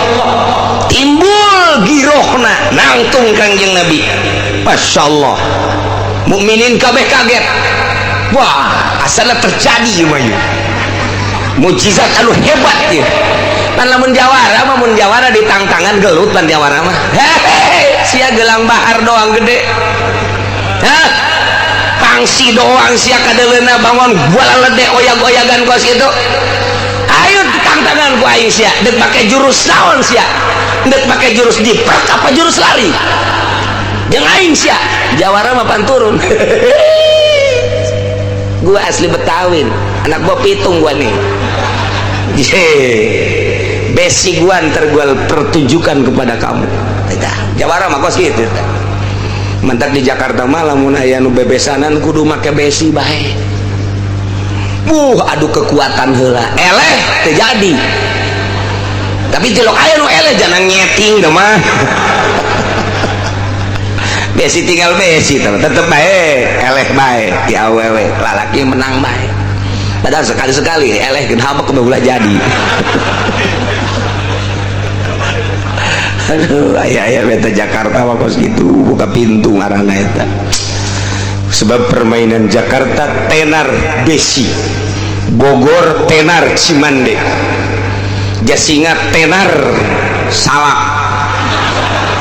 timbul girohna nangtung Kangjeng Nabi. Masya Allah mukminin kabeh kaget, wah asalna terjadi ieu mah ieu mukjizat anu hebat ieu. Pan lamun jawara mah mun jawara ditangtangan gelut pan jawara mah hehehe sia gelang bahar doang gede, hah pangsi doang sia kadeuleuna bangun gualalede oyag-oyagan kos kitu. Ayo tangtangan ku aing sia deuk make jurus naon sia, deuk make jurus diprek apa jurus lari jeung aing sia jawara mah pan turun. Gua asli Betawin, anak gua pitung gua nih. Besi gua ntar gua pertunjukan kepada kamu. Jawara mah kos kitu. Mentak di Jakarta mah lamun aya nu bebesanan kudu make besi bae. Adu kekuatan heula eleh teu jadi. Tapi tilok aya nu eleh jangan nyeting teh mah. Besi tinggal besi tetep bae eleh bae di awewe lalaki menang bae. Padahal sekali-sekali eleh kenapa ulah jadi. Aduh, aya-aya beta Jakarta mah kos gitu, buka pintu ngaranna eta. Sebab permainan Jakarta tenar besi, Bogor tenar Cimande, Jasinga tenar salak.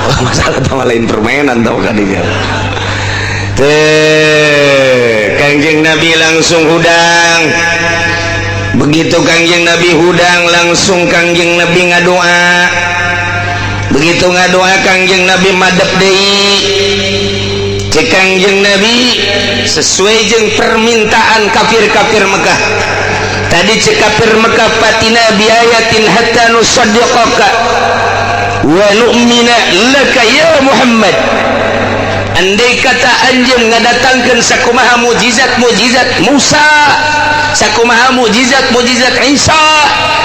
Oh, masalah tambah lain permainan tau kan dia. Teh, Kangjeng Nabi langsung hudang. Begitu Kangjeng Nabi hudang, langsung Kangjeng Nabi ngadoa. Begitu ngadoa Kangjeng Nabi madep deui. Cek Kangjeng Nabi sesuai jeung permintaan kafir-kafir Mekah. Tadi cek kafir Mekah fatina biayatin hatta nusaddiqaka wa nu'mina laka ya Muhammad. Andai kata anjeun ngadatangkeun sakumaha mujizat-mujizat Musa, sakumaha mujizat-mujizat Isa,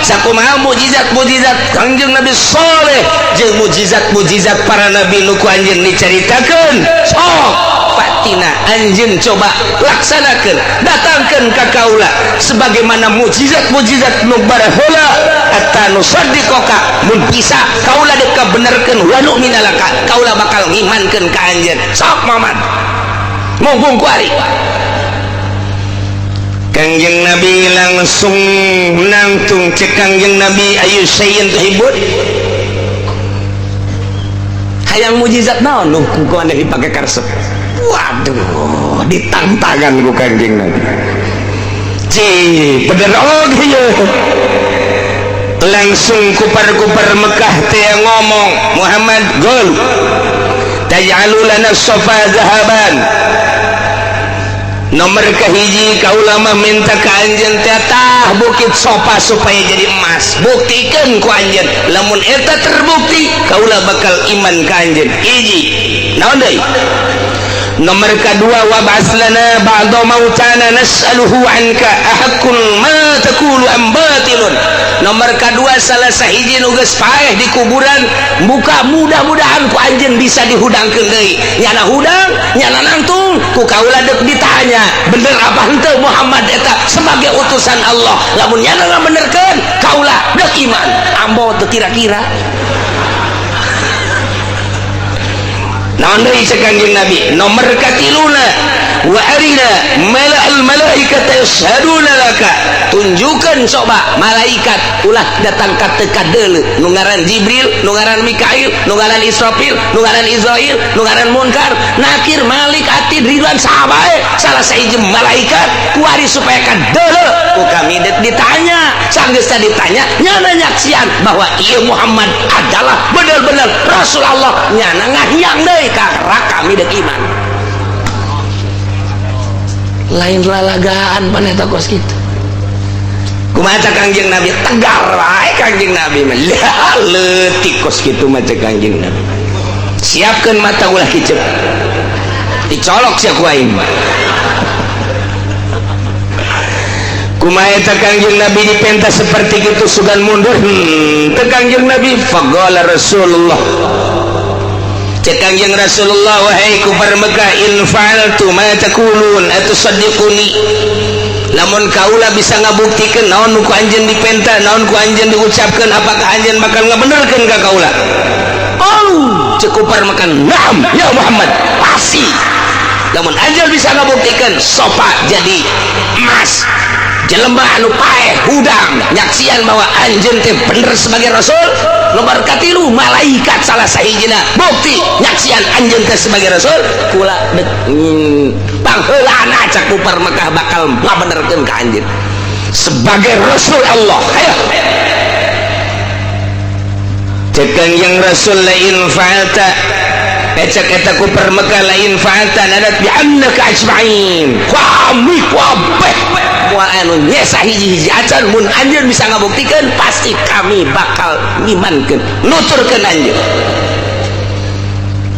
sakumaha mujizat-mujizat Kangjeng Nabi Saleh, jeung mujizat-mujizat para nabi nu ku anjeun dicaritakeun, sok fatina anjeun coba laksanakeun, datangkeun ka kaula sebagaimana mujizat-mujizat nu baraheula hatta nusaddiqaka, mun bisa kaula dek kabenerkeun wa nu'mina laka, kaula bakal ngimankeun ka anjeun. Sok Muhammad mumpung kuari. Kangjeng Nabi langsung nangtung. Cek Kangjeng Nabi ayu sayin tuhibun, hayang mujizat naon nu ku maneh dipake karesep. Waduh, ditangtangan ku Kangjeng Nabi. Ci bener oge ye. Langsung kupar-kupar Mekah teh ngomong, Muhammad gol taj'alu lana sofa zahaban. Nomor kahiji kaula mah minta ka anjeun teh tah bukit sofa supaya jadi emas. Buktikeun ku anjeun, lamun eta terbukti kaula bakal iman ka anjeun. Hiji. Naon deui? Nomor kedua, wa ba'ats lana ba'da mautana nas'aluhu anka ahaqqun ma taqulu am batilun. Nomor kedua, salah sahiji nu geus paeh di kuburan buka, mudah-mudahan ku anjeun bisa dihudangkeun deui. Nyana hudang, nyana nangtung, ku kaula deuk ditanya, bener apa henteu Muhammad eta sebagai utusan Allah. Lamun nyana ngabenerkeun, kaula deuk iman. Ambo teu kira-kira. Naon deui cek Kangjeng Nabi? Nomor katiluna, wa arina mala'al malaikata yashhaduna laka. Tunjukkeun coba malaikat ulah datang ka teu kadeuleu, nu ngaran Jibril, nu ngaran Mikail, nu ngaran Israfil, nu ngaran Israil, nu ngaran Munkar, Nakir, Malik, Atid, Ridwan, saha bae salah sahiji malaikat kuari supaya kadeuleu. Ku kami ditanya, sanggeus ditanya nyana nyaksian bahwa ieu Muhammad adalah bener-bener Rasul Allah, nyana ngahiang deui karena kami dek iman. Lain lalagaan paneta kos kitu. Kumaha Kangjeng Nabi tegar wae Kangjeng Nabi mah. Leutik kos kitu mah cek Kangjeng Nabi. Siapkeun mata ulah kicep. Dicolok sia ku aing. Kumaha eta Kangjeng Nabi dipenta seperti kitu sugan mundur. Teu Kangjeng Nabi faqala Rasulullah. Cek Kangjeng Rasulullah, wahai kufar Mekah, in fa'altu ma taqulun atusaddiquni. Lamun kaula bisa ngabuktikeun naon nu ku anjeun dipenta, naon ku anjeun diucapkeun, apakah anjeun bakal ngabenerkeun ka kaula? Oh, cek kufar Mekah, na'am ya Muhammad, pasti. Lamun anjeun bisa ngabuktikeun sofa jadi emas, jelema anu paeh hudang nyaksian bahwa anjeun teh bener sebagai rasul. Nomor katilu, malaikat salah sahijina bukti nyaksian anjeun teh sebagai rasul. Kula dek pangheulana cak kufar Mekah bakal ngabenerkeun ka anjeun sebagai rasul Allah. Ayo cek Kangjeng Rasul, la in fa'alta, cek eta kufar Mekah, la in fa'alta nadat bi annaka ajma'in. Kami kabeh moal anu nyesa hiji-hiji acan, mun anjeun bisa ngabuktikeun pasti kami bakal ngimankeun, nuturkeun anjeun.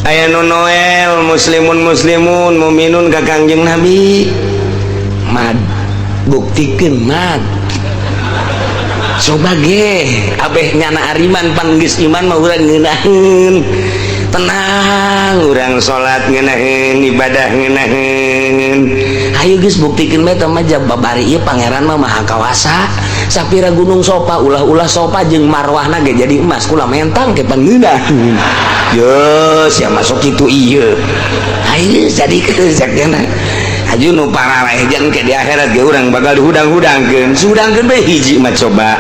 Aya nu Noel muslimun muslimun muminun ka Kangjeng Nabi, mad buktikeun mad. Coba ge abeh nyana ariman pan geus iman mah urang ngeunaheun. Tenang, urang salat ngeunaheun, ibadah ngeunaheun. Ayo geus buktikeun bae teh mah babari ieu pangeran mah maha kawasa. Sapira Gunung Sofa, ulah-ulah Sofa jeung Marwahna ge jadi emas, kula mentang ke pangeunah. Yo, sia masuk kitu ieu. Ayo jadi keusakna. Aju nu pararaeh jeung ke di akhirat ge urang bakal dihudang-hudangkeun. Sudangkeun bae hiji mah coba.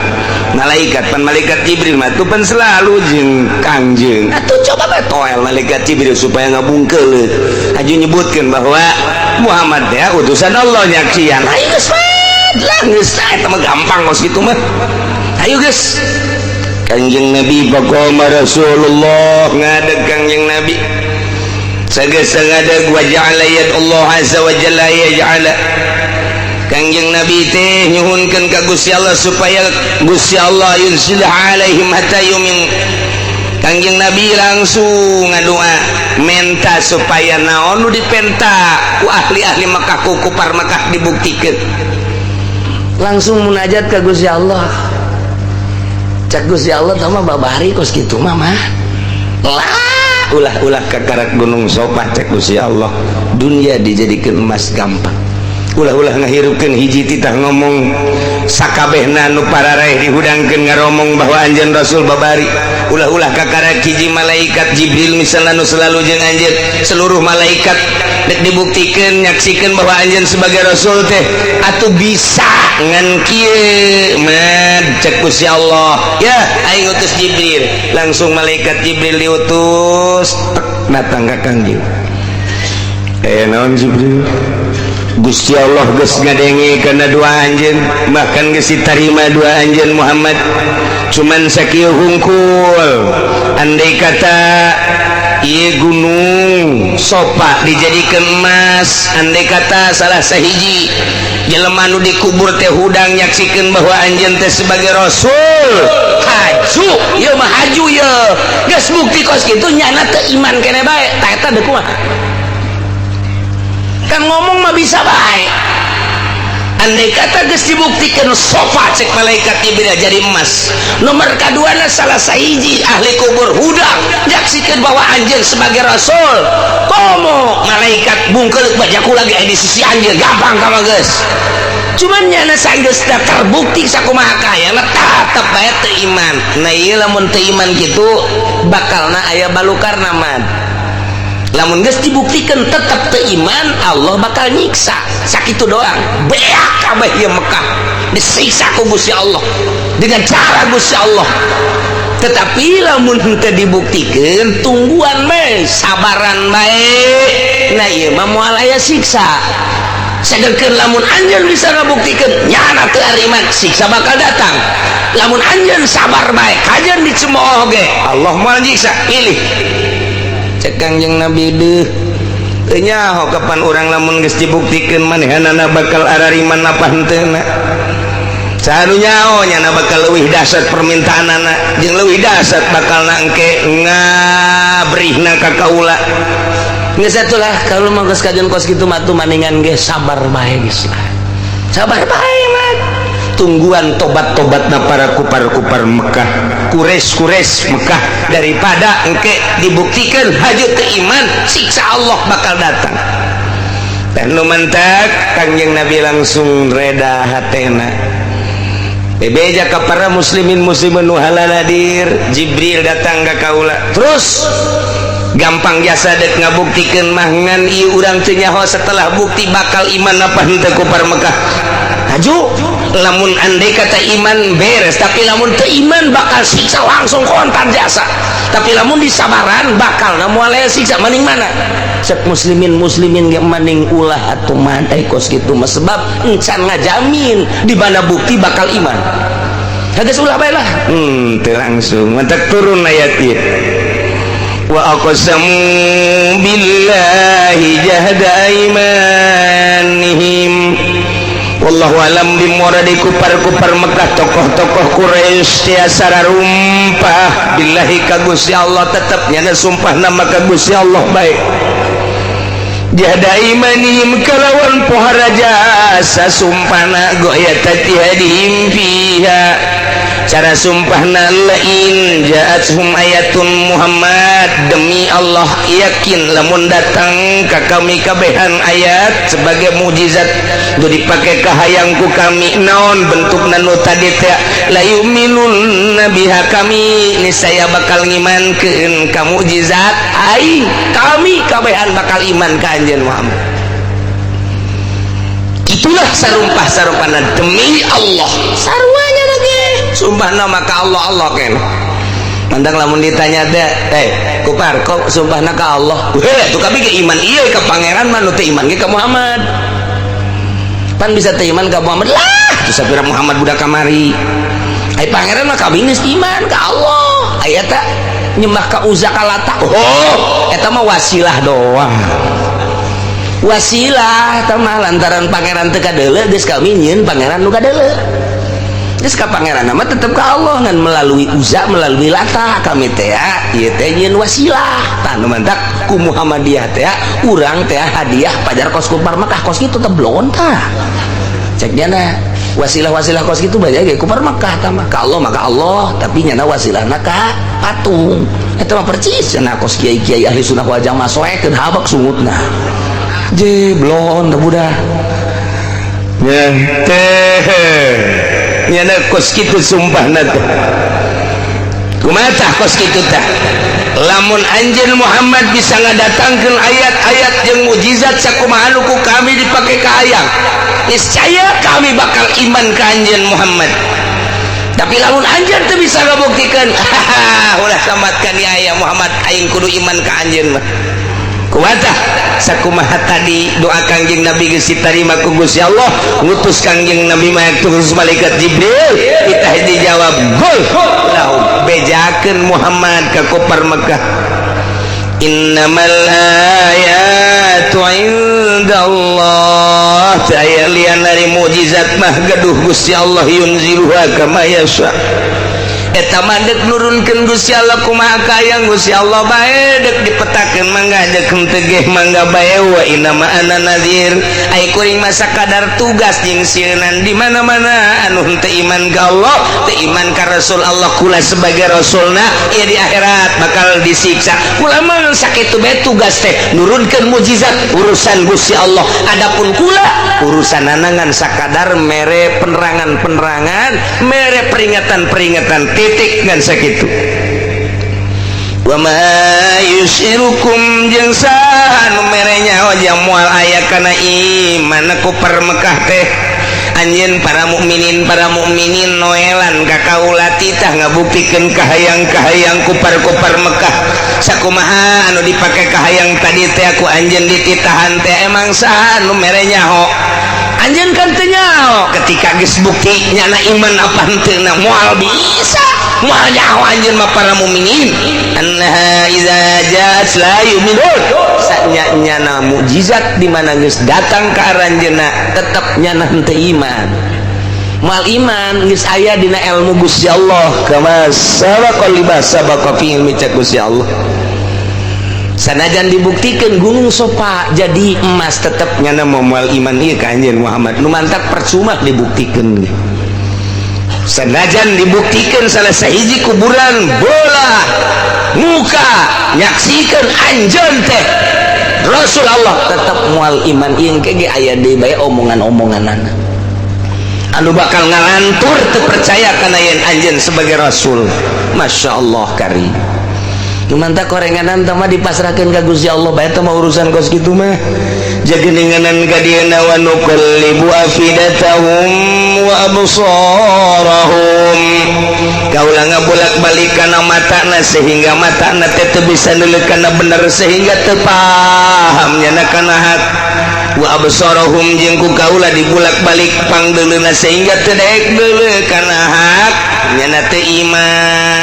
Malaikat pan malaikat Jibril mah tuh pan selalu jeung Kangjeng. Atuh coba bae toel malaikat Jibril supaya ngabungkeul. Aju nyebutkeun bahwa Muhammad ya utusan Allah nyaksian. Ayo geus lah geus eta mah gampang kos kitu mah. Ayo geus. Kangjeng Nabi faqama Rasulullah ngadeg Kangjeng Nabi. Sageus ngadeg wa ja'ala Allah azza wa jalla yaj'ala. Kangjeng Nabi teh nyuhunkeun ka Gusti Allah supaya Gusti Allah yunzil alaihim hatta yumin. Kangjeng Nabi langsung ngadoa menta supaya naon nu dipenta ku ahli-ahli Mekah, ku kupar Mekah dibuktikeun. Langsung munajat ka Gusti Allah. Cak Gusti Allah tah mah babari kos kitu mah mah. Lah ulah-ulah kakarak Gunung Sofa cek Gusti Allah. Dunia dijadikan emas gampang. Ulah-ulah ngahirupkeun hiji titah ngomong sakabehna nu pararaeh dihudangkeun ngaromong bahwa anjeun Rasul babari. Ulah-ulah kakarak hiji malaikat Jibril misalnya nu selalu jeung anjeun, seluruh malaikat dek dibuktikeun nyaksikeun bahwa anjeun sebagai rasul teh atuh bisa ngan kieu mad cek Gusti Allah. Ya aing utus Jibril, langsung malaikat Jibril diutus tek datang ka Kangjeng. Naon Jibril? Gusti Allah geus ngadenge kana doa anjeun, bahkan geus ditarima doa anjeun Muhammad. Cuman sakieu hungkul, andai kata ieu gunung Sofa dijadikan emas, andai kata salah sahiji jelema nu dikubur teh hudang nyaksikeun bahwa anjeun teh sebagai rasul, haju ieu mah, haju ieu geus bukti kos kitu nyana teu iman keneh bae. Tah eta deuk kumaha? Kan ngomong mah bisa bae. Andai kata geus dibuktikan Sofa cek malaikat Jibril jadi emas, nomor kaduana salah sahiji ahli kubur hudang nyaksikeun bahwa anjeun sebagai rasul, komo malaikat bungkeul bajaku lagi di sisi anjeun gampang kama geus. Cuman nyana sanggeus terbukti sakumaha kaya tetep bae teu iman. Nah ieu lamun teu iman kitu bakalna aya balukarna mah. Lamun geus dibuktikan tetap teu iman, Allah bakal nyiksa sakitu doang. Beak kabeh ieu Mekah disiksa ku Gusti Allah dengan cara Gusti Allah. Tetapi lamun henteu dibuktikan, tungguan bae, sabaran bae. Nah ieu mah moal aya siksa. Sedangkan lamun anjeun bisa ngabuktikeun nyana teu iman, siksa bakal datang. Lamun anjeun sabar bae, kajeun dicemooh ge Allah moal nyiksa. Pilih cek Kangjeng Nabi deuh teu nyaho kapan urang lamun geus dibuktikeun manehanana bakal arariman apa henteuna. Saha nu nyaho nyana bakal leuwih dahsyat permintaanana jeung leuwih dahsyat bakal engke ngabrihna ka kaula. Geus atulah kalau mah geus kajeun kos kitu mah tuh maningan ge sabar bae geus lah. Sabar bae mah. Tungguan tobat-tobatna para kupar-kupar Mekah, Quraisy-Quraisy Mekah, daripada engke dibuktikan haju teu iman, siksa Allah bakal datang. Dan nu mantak Kangjeng Nabi langsung reda hatena. Bebeja ka para muslimin muslimin nu halaladir, Jibril datang ka kaula. Terus gampang jasa dek ngabuktikeun mah ngan ieu urang teu nyaho setelah bukti bakal iman apa henteu kupar Mekah. Haju lamun andai kata iman beres, tapi lamun teu iman bakal siksa langsung kontan jasa. Tapi lamun disabaran bakal na moal aya siksa. Maning mana cek muslimin muslimin ge maning ulah atuh mah kos kitu mah, sebab encan ngajamin di mana bukti bakal iman. Geus ulah bae lah. Teu langsung mantak turun ayat ieu. Wa aqsamu billahi jahda aimanihim. Wallahu alam bimuradi. Kupar-kupar Mekah, tokoh-tokoh Quraisy tiasa rumpah billahi ka Gusti Allah, tetep nyana sumpah nama ka Gusti Allah baik. Jahda imanihim kalawan pohara jasa sumpahna goyatati hadihim fiha. Cara sumpahna, lain ja'athum ayatun Muhammad, demi Allah, yakin lamun datang ka kami kabehan ayat sebagai mukjizat nu dipake kahayang ku kami, naon bentukna nu tadi teh, la yu'minun biha, kami niscaya bakal ngimankeun ka mukjizat aing. Kami kabehan bakal iman ka anjeun Muhammad. Itulah sarumpah sarumpahna, demi Allah. Saruanya lagi sumpah nama ka Allah. Allah kan mandang lamun ditanya teh, "Eh kupar, kok sumpahna ka Allah?" Weh, tuh kami ke iman iya ke pangeran mah, nu teu iman ge ka Muhammad. Pan bisa teu iman ka Muhammad lah tuh, sapira Muhammad budak kamari. Ai pangeran mah kami geus iman ka Allah. Aya eta nyembah ka Uzza, ka Lata. Oh, eta mah wasilah doang, wasilah eta mah. Lantaran pangeran teu kadeuleu, geus kami nyieun pangeran nu kadeuleu. Geus ka pangeran mah tetep ka Allah, ngan melalui Uzza, melalui Lata kami teh ya, ieu teh nyieun wasilah. Tah, nu mantak ku Muhammadiyah teh urang teh hadiah pajar kos kupar Mekah, kos kitu teh blon. Tah, cek nyana wasilah-wasilah kos kitu banyak ge kupar Mekah. Tah mah ka Allah maka Allah, tapi nyana wasilahna ka patung. Eta mah percis cenah kos kiai-kiai ahli sunnah wal jamaah, soekeun habak sungutna je blon teh budak ya teh. Nyana kos kitu sumpahna teh. Kumaha tah kos kitu tah? Lamun anjeun Muhammad bisa ngadatangkeun ayat-ayat jeung mukjizat sakumaha nu ku kami dipake kahayang, niscaya kami bakal iman ka anjeun Muhammad. Tapi lamun anjeun teu bisa ngabuktikeun, ulah samatkan ya ya Muhammad, aing kudu iman ka anjeun mah. Kumaha tah? Sakumaha tadi doa Kangjeng Nabi geus ditarima ku Gusti Allah, ngutus Kangjeng Nabi mah terus malaikat Jibril, kita dijawab, "Qul lahum," bejakeun Muhammad ka kupar Mekah, innamal ayatu indallah, aya lian dari mukjizat mah gaduh Gusti Allah, yunziluha kama yasha. Eta mah dek nurunkeun Gusti Allah kumaha kayang Gusti Allah bae, dek dipetakeun mangga, dek henteu ge mangga bae. Wa innama ana nadzir, ai kuring mah sakadar tugas jeung sieunan. Di mana-mana anu henteu iman ka Allah, teu iman ka Rasul Allah, kula sebagai rasulna ieu di akhirat bakal disiksa. Kula mah sakitu bae tugas teh. Nurunkeun mukjizat urusan Gusti Allah, adapun kula urusan ngan sakadar mere penerangan-penerangan, mere peringatan-peringatan, titik, ngan sakitu. Wa ma yusyirukum, jeung saha nu mere nyaho jeung moal aya kana iman kupar Mekah teh anjeun? Para mukminin, para mukminin noelan ka kaula titah ngabuktikeun kahayang-kahayang kupar-kupar Mekah sakumaha anu dipake kahayang tadi teh aku anjeun dititahan teh. Emang saha nu mere nyaho? Anjeun kan teu nyaho. Ketika geus bukti, nyana iman apa henteu na? Moal bisa, moal nyaho anjeun mah. Para mukminin, annaha iza ja'at la yu'minun, sanya nyana mukjizat di mana geus datang ka aranjeunna, tetep nyana henteu iman, moal iman. Geus aya dina ilmu Gusti Allah, kama sabaqa lima sabaqa fi ilmi. Cek Gusti Allah, sanajan dibuktikan gunung Sopa jadi emas, tetep nyana moal iman ieu ka anjeun Muhammad. Nu mantak percuma dibuktikan. Sanajan dibuktikan salah sahiji kuburan bola muka nyaksikan anjeun teh Rasul Allah, tetap mual iman. Ieu ge aya deui bae omongan-omonganana anu bakal ngalantur teu percaya kana yen anjeun sebagai rasul. Masya Allah kari. Mantap, korenganan mah dipasrahkan ka Gusti Allah bae teh mah, urusan kos kitu mah. Jageninganan ka dieuna, wa nuqallibu afidatahum wa absarahum, kaula ngabolak-balik kana matana sehingga matana teh teu bisa neuleuh kana bener, sehingga teu paham nyana kana hak. Wa absarahum, jeung ku kaula dibulak-balik pangdeuleuna sehingga teu daek deuleu kana hak, nyana teu iman.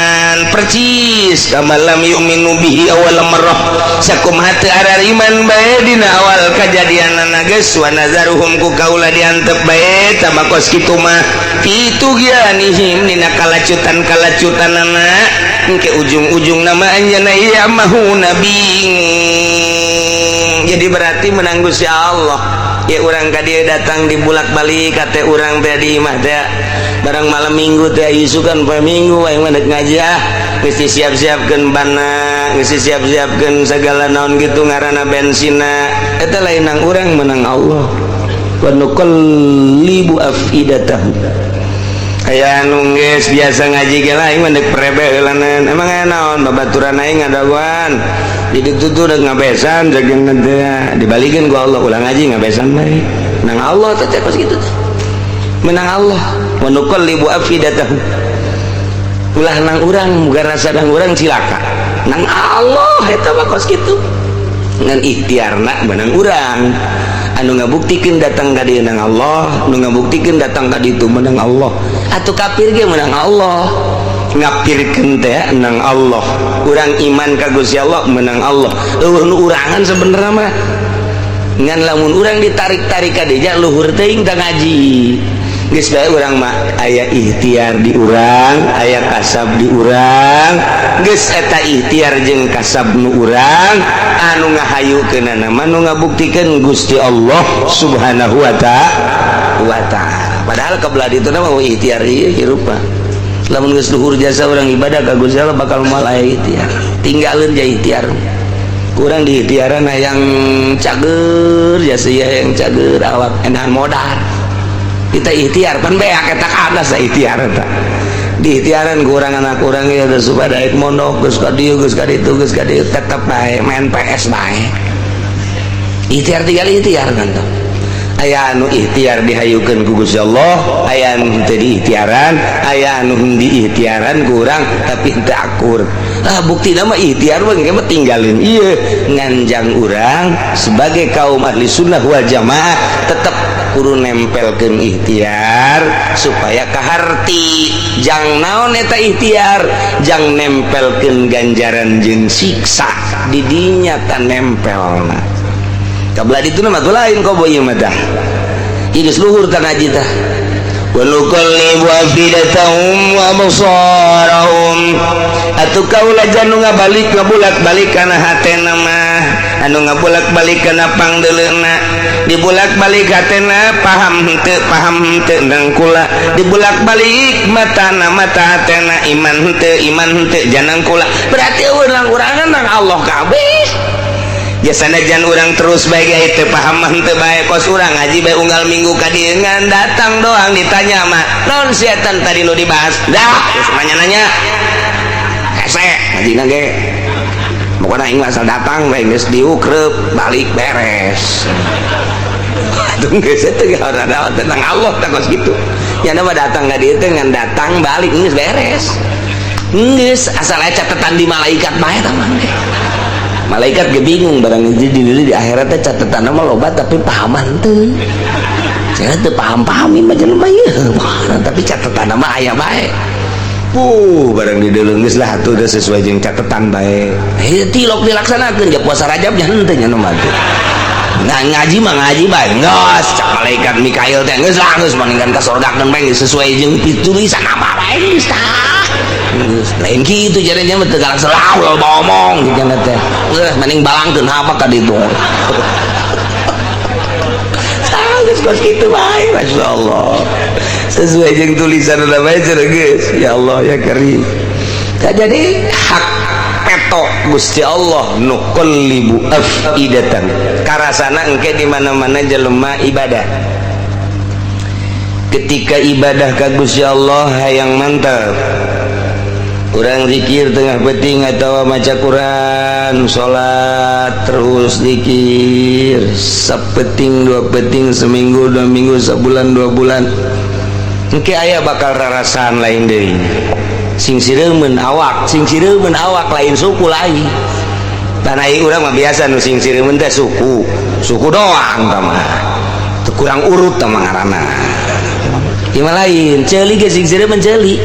Percis kama lam yu'minu bihi awal marrah, sakumaha teu arariman bae dina awal kajadianana geus. Wa nazaruhum, ku kaula diantep bae tama kos kitu mah, fi tughyanihim, dina kalacutan-kalacutanana. Engke ujung-ujung nama anjeunna ya'mahuna, bingung. Jadi berarti menang Gusti Allah ya. Urang ka dieu datang dibulak-balik kate urang teh di imah teh. Barang malam Minggu teh isukan poe Minggu aing mah ngaji ah, geus disiap-siapkeun bana, geus disiap-siapkeun segala naon gitu ngaranna bensina. Eta lain nang urang, menang Allah. Wa nuqallibu afidatahum. Aya anu geus biasa ngaji ge lah, aing mah deuk prebe heulanan. Emang aya naon? Babaturan aing ngadagoan di ditu tuh deuk ngabesan jageun teh dibalikeun ku Allah, ulah ngaji, ngabesan bae. Nang Allah teh teh kos kitu teh. Menang Allah. Wa nuqallibu afidatahum. Ulah nang urang, muga rasa nang urang cilaka. Nang Allah eta mah kos kitu. Ngan ikhtiarna menang urang. Anu ngabuktikeun datang ka dieu nang Allah, nu ngabuktikeun datang ka ditu menang Allah. Atuh kafir ge menang Allah. Ngapirkeun teh nang Allah. Urang iman ka Gusti Allah menang Allah. Euweuh nu urangan sebenarnya mah. Ngan lamun urang ditarik-tarik ka dinya luhur teuing tah ngaji. Geus bae urang mah aya ikhtiar di urang, aya kasab di urang. Geus eta ikhtiar jeung kasab nu urang anu ngahayukeunana mah nu ngabuktikeun Gusti Allah Subhanahu wa ta'ala. Padahal kebelah ditu mah ikhtiar ieu hirup mah. Lamun geus luhur jasa urang ibadah ka Gusti Allah bakal moal aya ikhtiar. Tinggalkeun ja ikhtiar. Kurang di ikhtiaran yang cager jasa yang cager awak enahan modal. Kita ikhtiar pan beak eta kada sa ikhtiar eta. Di ikhtiaran kurang anak kurang ya geus supaya daek mondok geus ka dieu geus ka ditu geus ka dieu tetep bae main PS bae. Ikhtiar tinggal ikhtiar kan tuh. Aya anu ikhtiar dihayukeun ku Gusti Allah, aya anu henteu diikhtiaran, aya anu diikhtiaran kurang tapi henteu akur. Ah buktina mah ikhtiar mah engke mah tinggalin ieu nganjang urang sebagai kaum ahli sunnah wal jamaah tetep kudu nempelkeun ikhtiar supaya kaharti. Jang naon eta ikhtiar? Jang nempelkeun ganjaran jeung siksa di dinya ta nempelna. Kabelah ditu mah tuh lain kobo ieu mah tah. Ieu geus luhur tah ngaji tah. Wa nuqallibu afidatahum wa absarahum. Atuh kaula janu ngabalik ngabulak-balik kana hatena mah, anu ngabulak-balik kana pangdeuleuna, dibulak-balik hatena paham henteu paham henteu nang kula, dibulak-balik matana mata hatena iman henteu janang kula. Berarti eueuh urangan nang Allah kabeh. Ya sanajan urang terus bae ge teu paham mah henteu bae kos urang ngaji bae unggal minggu ka dieu ngan datang doang ditanya mah naon setan tadi nu dibahas dah geus nanya-nanya hese ngajina ge pokona aing mah asal datang bae geus diukreup balik beres. Atuh geus teu ada tentang Allah tah kos kitu nya mah datang ka dieu teh ngan datang balik geus beres geus asal aya catatan di malaikat bae tah mah. Malaikat ge bingung barang di di akhirat teh catatan mah loba tapi pahaman teu. Saya teu paham-paham ieu mah jelema ieu. Tapi catatan mah aya bae. Barang di deuleu geus lah atuh geus sesuai jeung catatan bae. Heuh tilok dilaksanakeun ja puasa Rajab nya henteu nya nu mah teh. Nah ngaji mah ngaji bae geus cak malaikat Mikail teh geus lah geus mendingan ka sorgakeun bae geus sesuai jeung tulisan apa bae geus tah. Geus lain kitu jadinya mah teu galak selalu loba omong gitu teh. Geus mending balangkeun apa ka ditu. Tah geus kos kitu bae masyaallah. Sesuai jeung tulisan udah bae cenah geus. Ya Allah ya Karim. Tah jadi hak peto Gusti Allah nuqallibu afidatan. Karasana engke di mana-mana jelema ibadah. Ketika ibadah ka Gusti Allah hayang mantap. Urang zikir tengah peting atau maca Quran, salat terus zikir sapeting dua peting, seminggu dua minggu, sebulan dua bulan, engke aya bakal rarasaan lain deui. Sing sireumeun awak, sing sireumeun awak lain suku lagi. Tanah urang mah biasa nu sing sireumeun teh suku, suku doang tah mah. Teu kurang urut tah mah ngaranna. Ieu mah lain, ceuli ge sing sireumeun ceuli.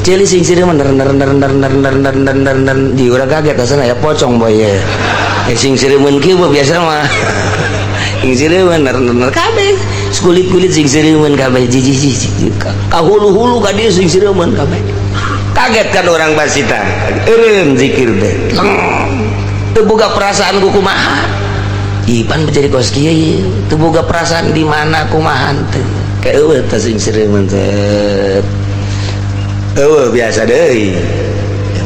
Ceuli sing sireumeun ner ner ner ner ner ner ner ner ner ner di urang kaget asana ya pocong boy ye. Sing sireumeun kieu biasa mah. Sing sireumeun ner ner kabeh. Kulit-kulit sing sireumeun kabeh jijih jijih. Ka hulu-hulu ka dieu sing sireumeun kabeh. Kaget kan orang basita. Eureun zikir teh. Teu boga perasaan ku kumaha. Ipan menjadi kos kieu teu boga perasaan di mana kumaha teu. Kayak eueuh teh singsireun teh. Eueuh biasa deui.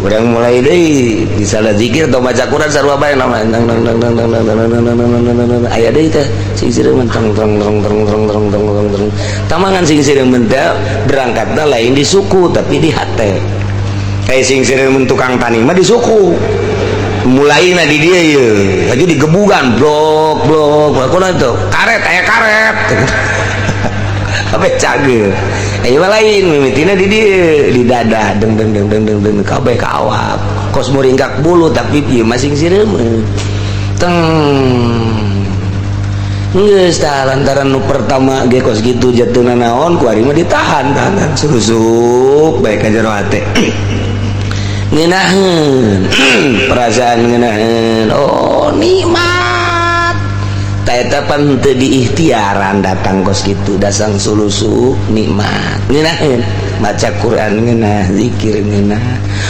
Urang mulai deui misalnya zikir atau baca Quran sarua bae nama nang nang nang nang nang nang nang nang nang nang nang nang aya deui teh singsireun tong tong tong tong tong tong tong tong tong tamangan. Singsireun teh berangkatna lain di suku, tapi di hate. Kayak singsireun tukang tani mah di suku, mulai di dia ya aja digebugan blok blok blok itu karet, aya karet apa cager. Ayo lain mimitina di dia, di dada, deng deng deng deng deng deng kabeh ka awak kos muringkak bulu, tapi ieu mah singsireun teng. Geus tah, lantaran nu pertama ge kos kitu jatuhna naon, ku ari mah ditahan tahan susup bae ka jero hate, ngeunaheun perasaan, ngeunaheun, oh nikmat. Ta eta pan teu diikhtiaran datang kos kitu, dasang sulusup nikmat, ngeunaheun maca Quran, ngeunah zikir, ngeunah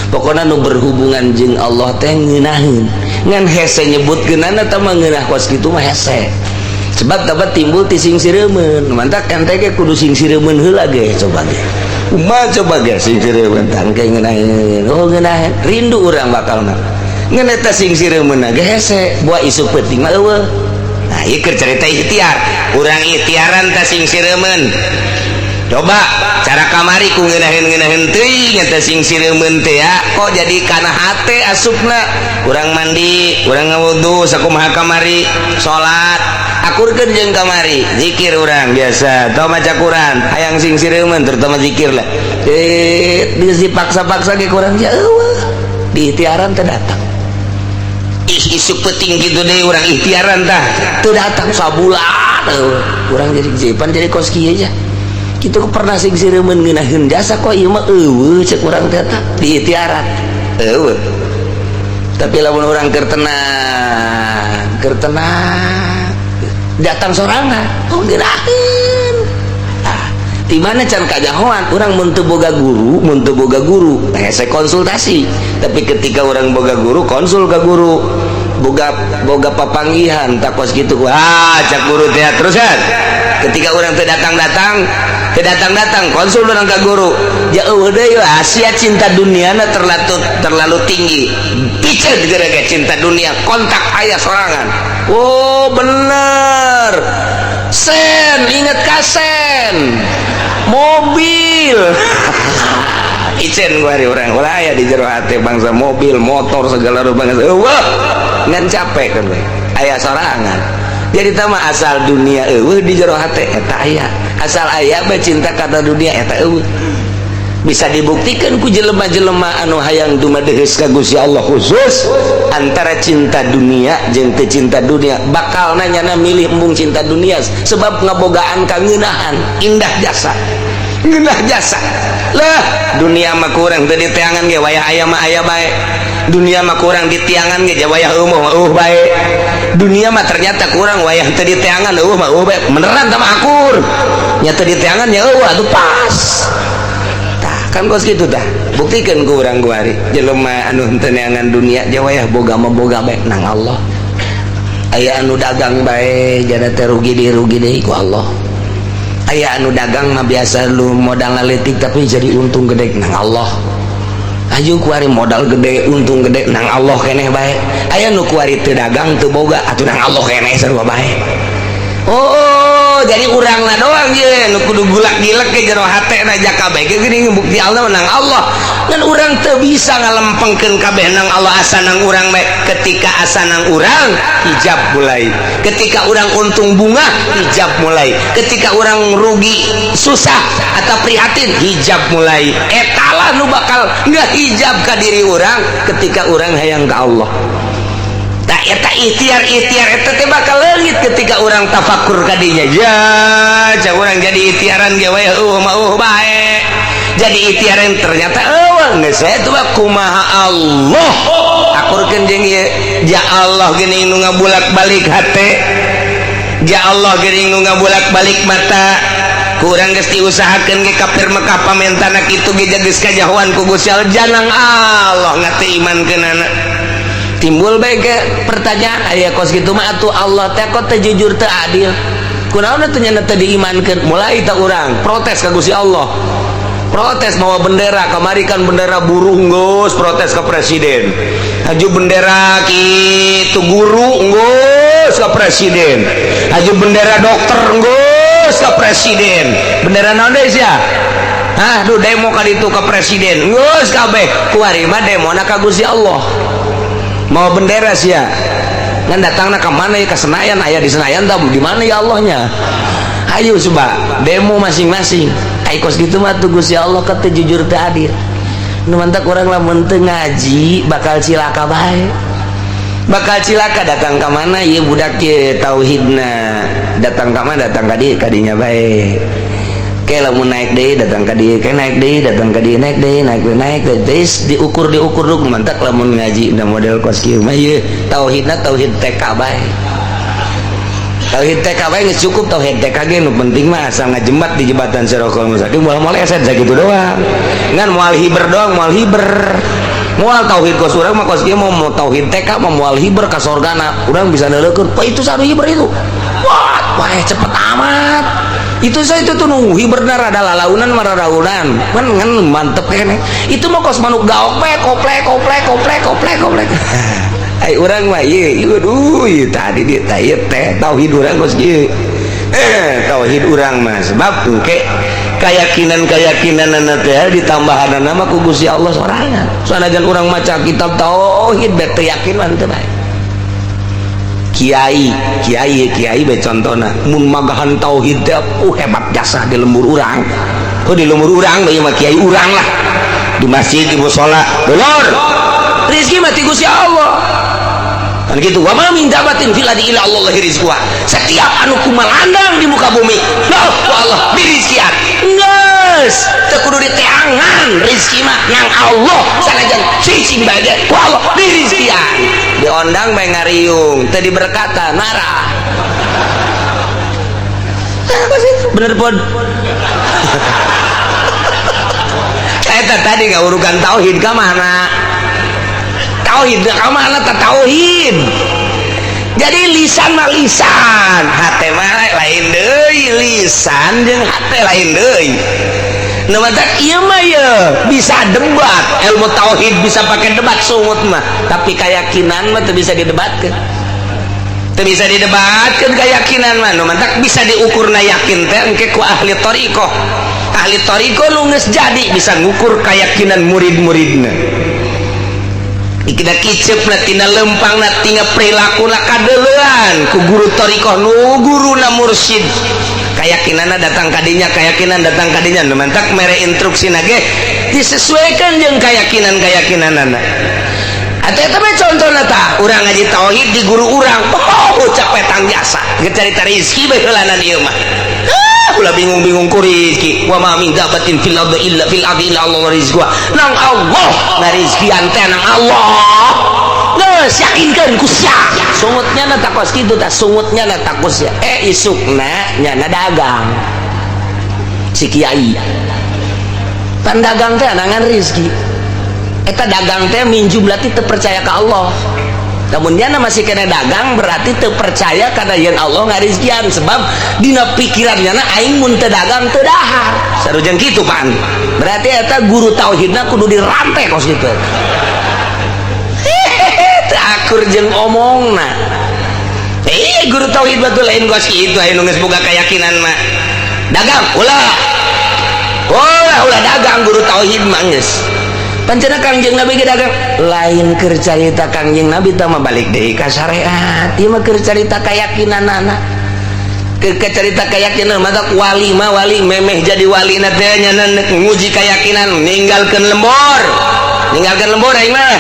pokona nu berhubungan jeung Allah teh ngeunaheun. Ngan hese nyebutkeunana eta mah, ngeunah kos kitu mah hese, sebab dapat timbul ti singsireun. Mantak ente ge kudu singsireun heula ge. Coba ge, kumaha, coba ge singsireun tah engke ngeunaheun, oh ngeunaheun, rindu urang bakal mah. Ngan eta singsireun ge hese, buah isuk peuting mah eueuh. Nah, ieu keur cerita ikhtiar. Urang ikhtiaran tah singsireun. Coba cara kamari ku ngeunaheun-ngeunaheun teuing eta singsireun teh ya, kok jadi kana hate asupna. Urang mandi, urang ngawudu sakumaha kamari, salat akurkeun jeung kamari, zikir urang biasa atau maca Quran, hayang singsireun, terutama zikir lah. Eh, dipaksa-paksa ge kurang ya eueuh, di ikhtiaran teh datang. Ih, isuk penting gitu deh urang ikhtiaran tah teu datang sabulan eueuh. Urang jadi jipan jadi kos kieu aja kitu, pernah singsireun ngeunaheun jasa, kok ieu mah eueuh cek urang teh tah di ikhtiaran eueuh. Tapi lamun urang keur tenang, keur tenang, datang sorangan, oh ngeunaheun. Ah, di mana can kajahoan urang mun teu boga guru, mun teu boga guru hese konsultasi. Tapi ketika urang boga guru, konsul ke guru, boga boga papanggihan tak kos kitu, ah cak guru teh terus kan. Ketika urang teu datang-datang, teu datang-datang, konsul urang ke guru, jauh deui Asia cinta dunia terlalu terlalu tinggi, piceun gara cinta dunia, kontak ayah sorangan, oh bener, sen inget kasen mobil icen gua hari orang ulah aya di jero hati bangsa mobil motor segala rupa. Wah, ngan capek kan we aya sorangan. Jadi tama asal dunia eueuh di jero hate eta aya, asal aya bae cinta kata dunia eta eueuh. Bisa dibuktikan ku jelema-jelema anu hayang dumadeheus ka Gusti Allah, khusus antara cinta dunia jeung teu cinta dunia, bakal nanya milih embung cinta dunia, sebab ngabogaan kangeunahan indah jasa, ngeunah jasa lah. Dunia mah kurang teu diteangan ge, wayah aya mah aya bae. Dunia mah kurang ditiangan ge, wayah eueuh mah eueuh bae. Dunia mah ternyata kurang wayah teu diteangan, eueuh mah eueuh bae. Beneran tah mah akur nya, teu diteangan ya eueuh atuh pas. Tah kan kos kitu tah, buktikan ku urang kuari jelema anu henteu neangan dunia dia wayah boga mah boga bae nang Allah. Aya anu dagang bae jana teh rugi deui, rugi deui ku Allah. Aya anu dagang mah biasa lu modal leutik tapi jadi untung gede, nang Allah. Ayo kuari modal gede, untung gede, nang Allah keneh bae. Aya nu kuari teu dagang, teu boga, atuh nang Allah keneh sarua bae. Oh, jadi urang lah doang ye nu kudu gulak gilek ke jero hate na jaka bae ge geuning bukti Allah nang Allah. Dan urang teu bisa ngalempengkeun kabeh nang Allah, asa nang urang bae. Ketika asa nang urang, hijab mulai. Ketika urang untung bunga, hijab mulai. Ketika urang rugi, susah atau prihatin, hijab mulai. Etalah nu bakal nggak hijab ka diri urang ketika urang hayang ka Allah. Tak eta ikhtiar ikhtiar eta teh bakal leungit ketika urang tafakur kadinya ya cak urang jadi ikhtiaran ge we eueuh mah eueuh bae. Jadi ikhtiaran ternyata eueuh geus eta mah kumaha Allah akurkeun jeung ieu. Ja Allah geuning nu ngabulak-balik hate, ja Allah geuning nu ngabulak-balik mata. Kurang geus diusahakeun ge kafir Mekah pamentana kitu ge geus kajahoan ku Gusti Allah, janang Allah ngate imankeunana. Timbul bae ke pertanyaan aya kos kitu mah atuh Allah teh kok teu jujur, teu adil. Kunaon teh nya teu diimankeun? Mulai tak urang protes ka Gusti Allah. Protes bawa bendera, kamari kan bendera buruh geus protes ke presiden. Haju bendera kitu guru geus ke presiden. Haju bendera dokter geus ke presiden. Bendera naon deui sia? Hah, duh demo ka ditu ke presiden. Geus kabeh. Kuari mah demona ka Gusti Allah. Mau bendera sia. Ngan datangna ka mana ya, ke Senayan, aya di Senayan tah di mana ya Allahnya? Ayo coba demo masing-masing. Ai kos gitu mah tuh Gusti Allah kata jujur teh adil. Nu mantak urang lamun teu ngaji bakal cilaka bae. Bakal cilaka datang ka mana ieu budak ye tauhidna. Datang ka mana, datang ka dieu, ka dinya bae. Ke lamun naik deui datang ka dieu, ke naik deui datang ka dieu, naik deui, naik deui, naik deui, terus diukur diukur duk mantak lamun ngaji na model kos kieu mah ieu tauhidna tauhid TK bae. Tauhid TK bae geus cukup, tauhid TK ge nu penting mah asal ngajembat di jembatan Sirotol Mustaqim moal moleset sakitu doang. Ngan moal hiber doang, moal hiber. Moal tauhid kos urang mah kos kieu mau tauhid TK mah moal hiber ka sorgana. Urang bisa neuleukeun, "Pak itu sanu hiber itu." Wah, wah cepet amat. Itu saya itu tuh nunggu hiberna rada lalaunan mah raraunan. Kan ngan mantep kene. Itu mah kos manuk gaok bae koplek koplek koplek koplek koplek. Ai urang mah ieu, aduh, ieu tadi dia teh ieu teh tauhid urang kos kieu. Tauhid urang mah sebab engke keyakinan-keyakinanana teh ditambahanana mah ku Gusti Allah sorangan. Sanajan urang maca kitab tauhid bae teu yakin mah teu bae. Kiai, kiai, kiai bae contona mun magahan tauhid teh hebat jasa di lembur urang. Oh di lembur urang bae mah kiai urang lah. Di masjid, di musala, dulur. Rezeki mah ti Gusti Allah. Kan gitu, wa ma min dabatin fil ardi illa Allah rizquha. Setiap anu kumalandang di muka bumi, lah ku Allah dirizkian. Geus, teu kudu diteangan rezeki mah nang Allah sanajan cicing bae ge ku Allah dirizkian. Diondang bae ngariung, teu diberkatan marah. Apa sih? Bener pun. Eta tadi ngawurukan tauhid ka mana? Tauhid ka mana tah tauhid? Jadi lisan mah lisan, hate mah lain deui, lisan jeung hate lain deui. Nu matak ieu mah ye bisa debat, ilmu tauhid bisa pakai debat sungut mah, tapi keyakinan mah teu bisa didebatkeun. Teu bisa didebatkeun keyakinan mah, nu matak bisa diukurna yakin teh engke ku ahli thariqah. Ahli thariqah nu geus jadi bisa ngukur keyakinan murid-muridna. Tina kicepna, tina lempangna, tina perilakuna kadeleuan ku guru thariqah nu guruna mursyid. Keyakinanna datang kadinya, keyakinan datang kadinya. Nu mantak mere instruksina ge disesuaikan jeung keyakinan-keyakinanana. Atuh eta mah contohna tah, urang ngaji tauhid di guru urang, oh capek tang jasa, geus carita rezeki bae heulanan ieu mah. Ulah bingung-bingung ku rezeki. Wa ma min dabatin fil ardi illa fil ardi illa Allah rizquha. Nang Allah ngarizkian teh nang Allah. Geus yakinkeun ku sia. Sungutnya na takos kitu tah, sungutnya na takos sia. Isukna nyana dagang. Si kiai. Pan dagang teh nangan rezeki. Eta dagang teh minjum berarti teu percaya ka Allah. Namun nyana masih kena dagang berarti teu percaya karena yen Allah ngarizkian, sebab dina pikiran nyana aing mun teu dagang teu dahar. Sarujeng kitu pan. Berarti eta guru tauhidna kudu dirante kos kitu. Hehehe, teu akur jeung omongna. Guru tauhid batu lain kos kitu aya nu geus boga keyakinan mah. Dagang ulah. Ulah ulah dagang guru tauhid mah geus. Pancena Kangjeng Nabi ge dagang lain keur carita Kangjeng Nabi tah mah balik deui ka syariat. Ieu mah keur carita keyakinanana. Keur carita keyakinan mah wali mah wali memeh jadi wali na teh nya nguji keyakinan ninggalkeun lembur. Ninggalkeun lembur aing mah.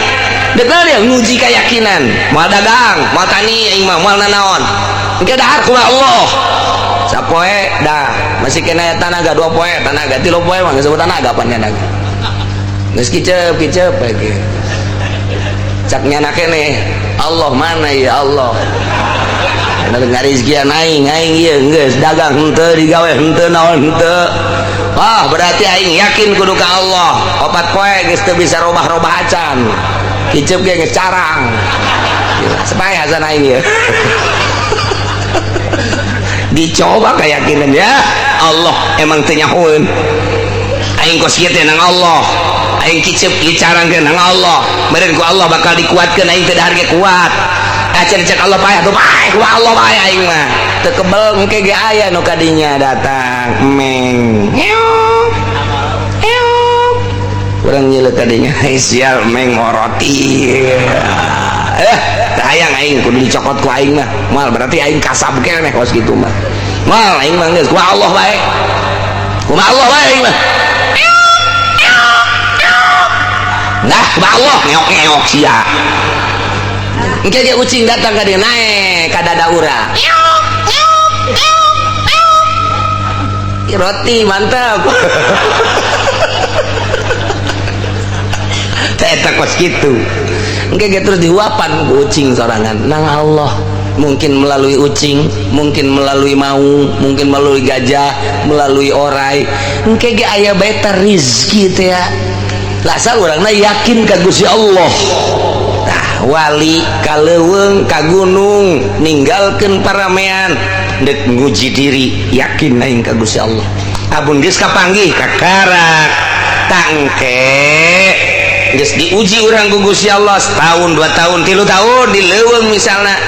Deuk dia nguji keyakinan. Moal dagang, moal tani aing mah moal nanaon. Engke dahar kumaha Allah. Sapoe dah masih kena tanaga 2 poe, tanaga 3 poe mah geus tanaga pan nya. Geus kicep kicep lagi. Cak nyana keneh, Allah mana ya Allah. Ada ngarizkian aing, aing ieu geus dagang henteu digawe henteu naon henteu. Wah, berarti aing yakin kudu ka Allah. 4 poe geus teu bisa robah-robah acan. Kicep ge geus carang. Supaya hasan aing ieu. Dicoba keyakinan ya Allah emang teu nyahoeun. Aing kos kieu teh nang Allah. Aing kicep dicarangkeun nang Allah. Meureun ku Allah bakal dikuatkeun aing teu dahar ge kuat. Acan cek Allah paeh atuh paeh ku Allah bae aing mah. Teu kebel engke ge aya nu kadinya datang meng. Ngeok. Ngeok. Urang nyeuleuh kadinya sial meng moroti. Hayang aing kudu dicokot ku aing mah. Moal berarti aing kasab keneh kos kitu mah. Moal aing mah geus ku Allah bae. Kumaha Allah bae aing mah. Nah, kumaha Allah ngeok-ngeok sia. Engke ge ucing datang ka dieu naek ka dada urang. Roti mantap. Eta kos kitu. Engke ge terus dihuapan ku ucing sorangan nang Allah. Mungkin melalui ucing, mungkin melalui maung, mungkin melalui gajah, melalui orai. Engke ge aya bae teh rizki teh ya. Lasal urangna yakin ka Gusti Allah. Tah wali ka leuweung ka gunung ninggalkeun paramean deuk nguji diri yakin aing ka Gusti Allah. Abun geus kapanggih kakarak tangke geus diuji urang ku Gusti Allah setahun, 2 tahun, 3 tahun di leuweung misalna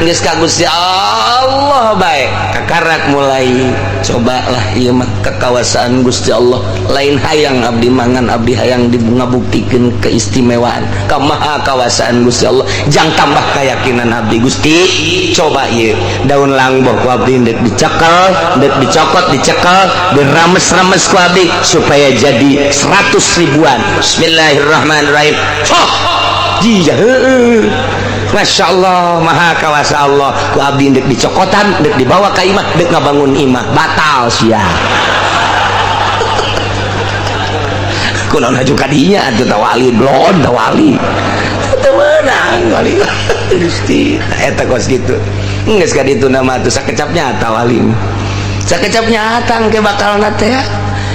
geus ka Gusti Allah bae kakarak mulai cobalah ieu mah kekawasaan Gusti Allah lain hayang abdi mangan abdi hayang ngabuktikeun keistimewaan kamaha kawasaan Gusti Allah jang tambah keyakinan abdi Gusti coba ieu daun langboh ku abdi deuk dicekel deuk dicokot dicekel dirames-rames ku abdi supaya jadi 100 ribuan. Bismillahirrahmanirrahim. Sok jia heueuh. Masya Allah maha kawasa Allah ku abdi deuk dicokotan deuk dibawa ka imah deuk ngabangun imah batal sia. Kunaon haju ka dinya atuh tawali blon tawali teu meunang wali Gusti eta kos kitu geus ka ditu nama atuh sakecap nyata wali sakecap nyata engke bakalna teh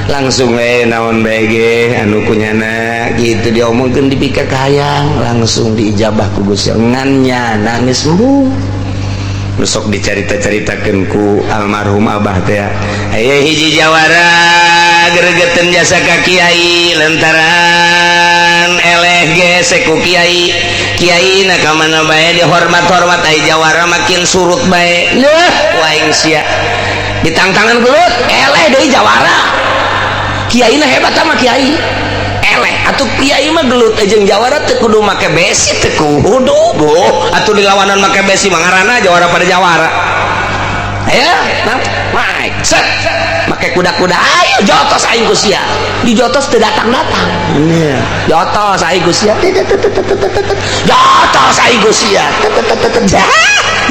langsung we naon bae ge anu kunyana gitu diomongkeun dipika kahayang langsung diijabah ku Gusti ngan nyana geus embung. Sok dicarita-caritakeun ku almarhum abah teh aya hiji jawara gregeteun jasa ka kiai lantaran eleh gesek ku kiai kiai na ka mana bae dihormat-hormat ai jawara makin surut bae leuh ku aing sia ditangtangan gelut eleh deui jawara kiai na hebat sama kiai eleh atuh kiai mah gelut jeung jawara teu kudu make besi teu kudu boh atuh dilawanan make besi mah ngaranna jawara pada jawara aya nah naik set make kuda-kuda ayo jotos aing ku sia dijotos teu datang-datang jotos aing ku sia jotos aing ku sia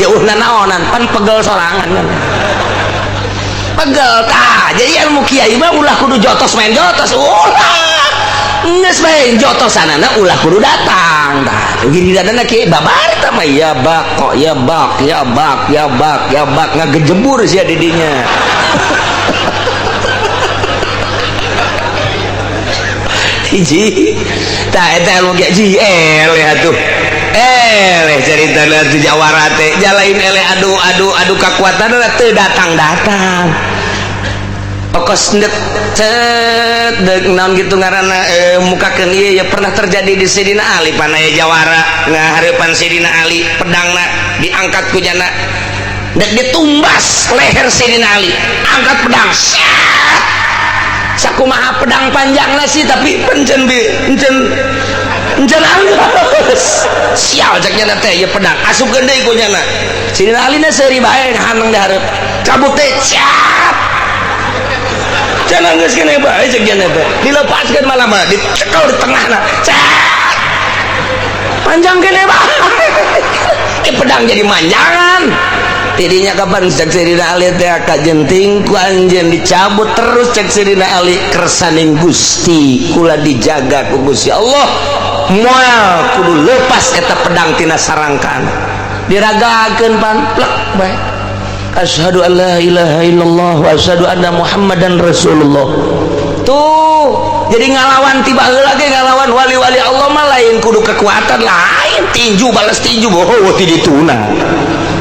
ya uh nanaonan pan pegel sorangan pegel tah. Jadi ilmu kiai mah ulah kudu jotos main jotos ulah geus bae jotosanana ulah kudu datang tah giliranna kiai babar tah mah ya bak kok ya bak ya bak ya bak ya bak ngagejebur sia di dinya. Hiji tah eta ilmu kiai ji eleh atuh eleh caritana teh jawara teh jalain eleh adu adu adu kakuatanna teu datang-datang okos ndek cet deuk naon kitu ngaranna mukakeun ieu ya pernah terjadi di Sidina Ali panaya jawara ngahareupan Sidina Ali pedangna diangkat ku jana dek ditumbas leher Sidina Ali angkat pedang set sakumaha pedang panjangna sih tapi pencen bi encen encen anggeus sial cek nyana teh ieu pedang asupkeun deui ku nyana Sidina Ali na seuri bae haneng di hareup cabut teh cap cenah geus keneh bae cek nyana teh dilepaskeun malah mah dicekel di tengahna cet panjang keneh bae pedang jadi manjangan tidinya kapan cek Sidina Ali teh kajenting ku anjeun dicabut terus cek Sidina Ali kersaning Gusti kula dijaga ku Gusti Allah moal kudu lepas eta pedang tina sarangkan diragakeun pan plek bae asyhadu an la ilaha illallah wa asyhadu anna muhammadan rasulullah. Tuh jadi ngalawan tiba heula ge ngalawan wali-wali Allah mah lain kudu kekuatan lain tinju balas tinju boh ti dituna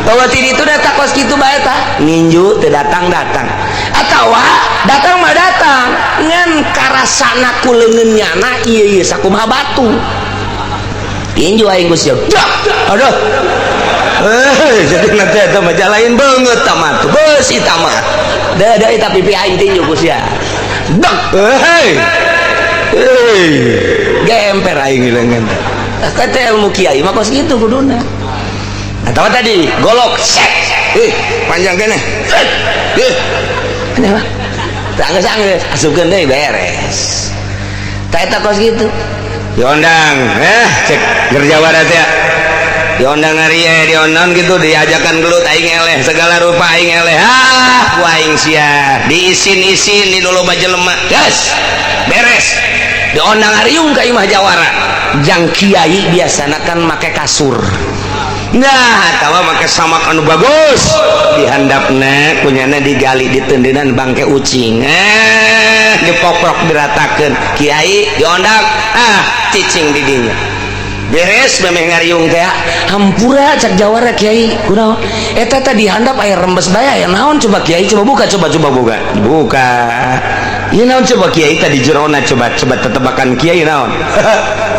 Bahwa ti ditu datang kos kitu bae tah, ninju teu datang-datang. Atawa datang mah datang, ngan karasana ku leungeun nyana ieu ieu sakumaha batu. Tinju aing geus siap. Aduh. Eh, jadi nanti eta mah lain banget mah tuh. Beusi eta mah. Da da eta pipi aing tinju ku sia. Dek. Hei. Hei. Gemper aing leungeun. Kata ilmu kiai mah kos kitu kuduna. Atau tadi golok set. Eh, panjang keneh. Eh. Aneh mah. Teu anggeus-anggeus, asupkeun deui beres. Tah eta kos kitu. Diondang, eh, cek Gerjawara teh. Diondang hari eh, diondang gitu, diajakan gelut aing eleh, segala rupa aing eleh. Ah, ku aing sia. Diisin-isin di dulu jelema. Yes. Beres. Diondang hariung ka imah jawara. Jang kiai biasana kan make kasur. Nah, atawa make samak anu bagus. Dihandapna kunyana digali ditendenan bangke ucing. Eh, dipoprok diratakeun. Kiai diondang, ah, cicing di dinya. Beres memeh ngariung teh, hampura cak jawara, kiai kunaon eta tadi handap air rembes bae, aya naon coba kiai, coba buka, coba coba buka buka. Ieu naon coba kiai tadi jerona, coba coba tetebakan kiai naon?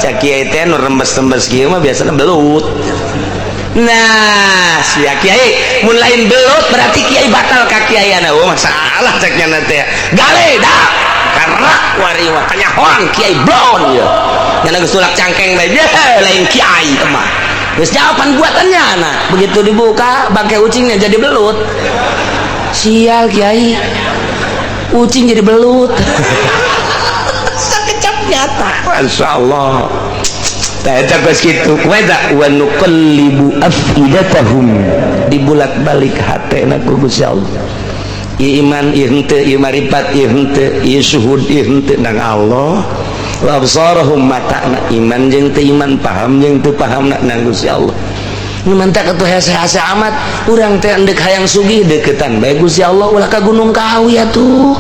Cak kiai teh nu rembes-rembes kieu mah biasanya belut. Nah, sia kiai, mun lain belut berarti kiai batal ka kiai. Oh, masalah ceknya teh. Gale dah karena wari mah kanyahoan kiai blon ya. Nyana geus tulak cangkeng bae lain kiai mah. Geus jawaban buatannya. Nah, begitu dibuka bangke ucingnya jadi belut. Sial kiai. Ucing jadi belut. Sakecap nyata. Masya Allah. Eta geus kitu wa wa nuqallibu afidatahum, dibulak-balik hatena ku Gusti Allah. Ieu iman ieu henteu, ieu marifat ieu henteu, ieu syuhud ieu henteu nang Allah. Wa absarahum, matana iman jeung teu iman, paham jeung teu paham nang Gusti Allah. Nu mantak atuh hese-hese amat urang teh, endek hayang sugih deketan bae Gusti Allah, ulah ka Gunung Kawi atuh.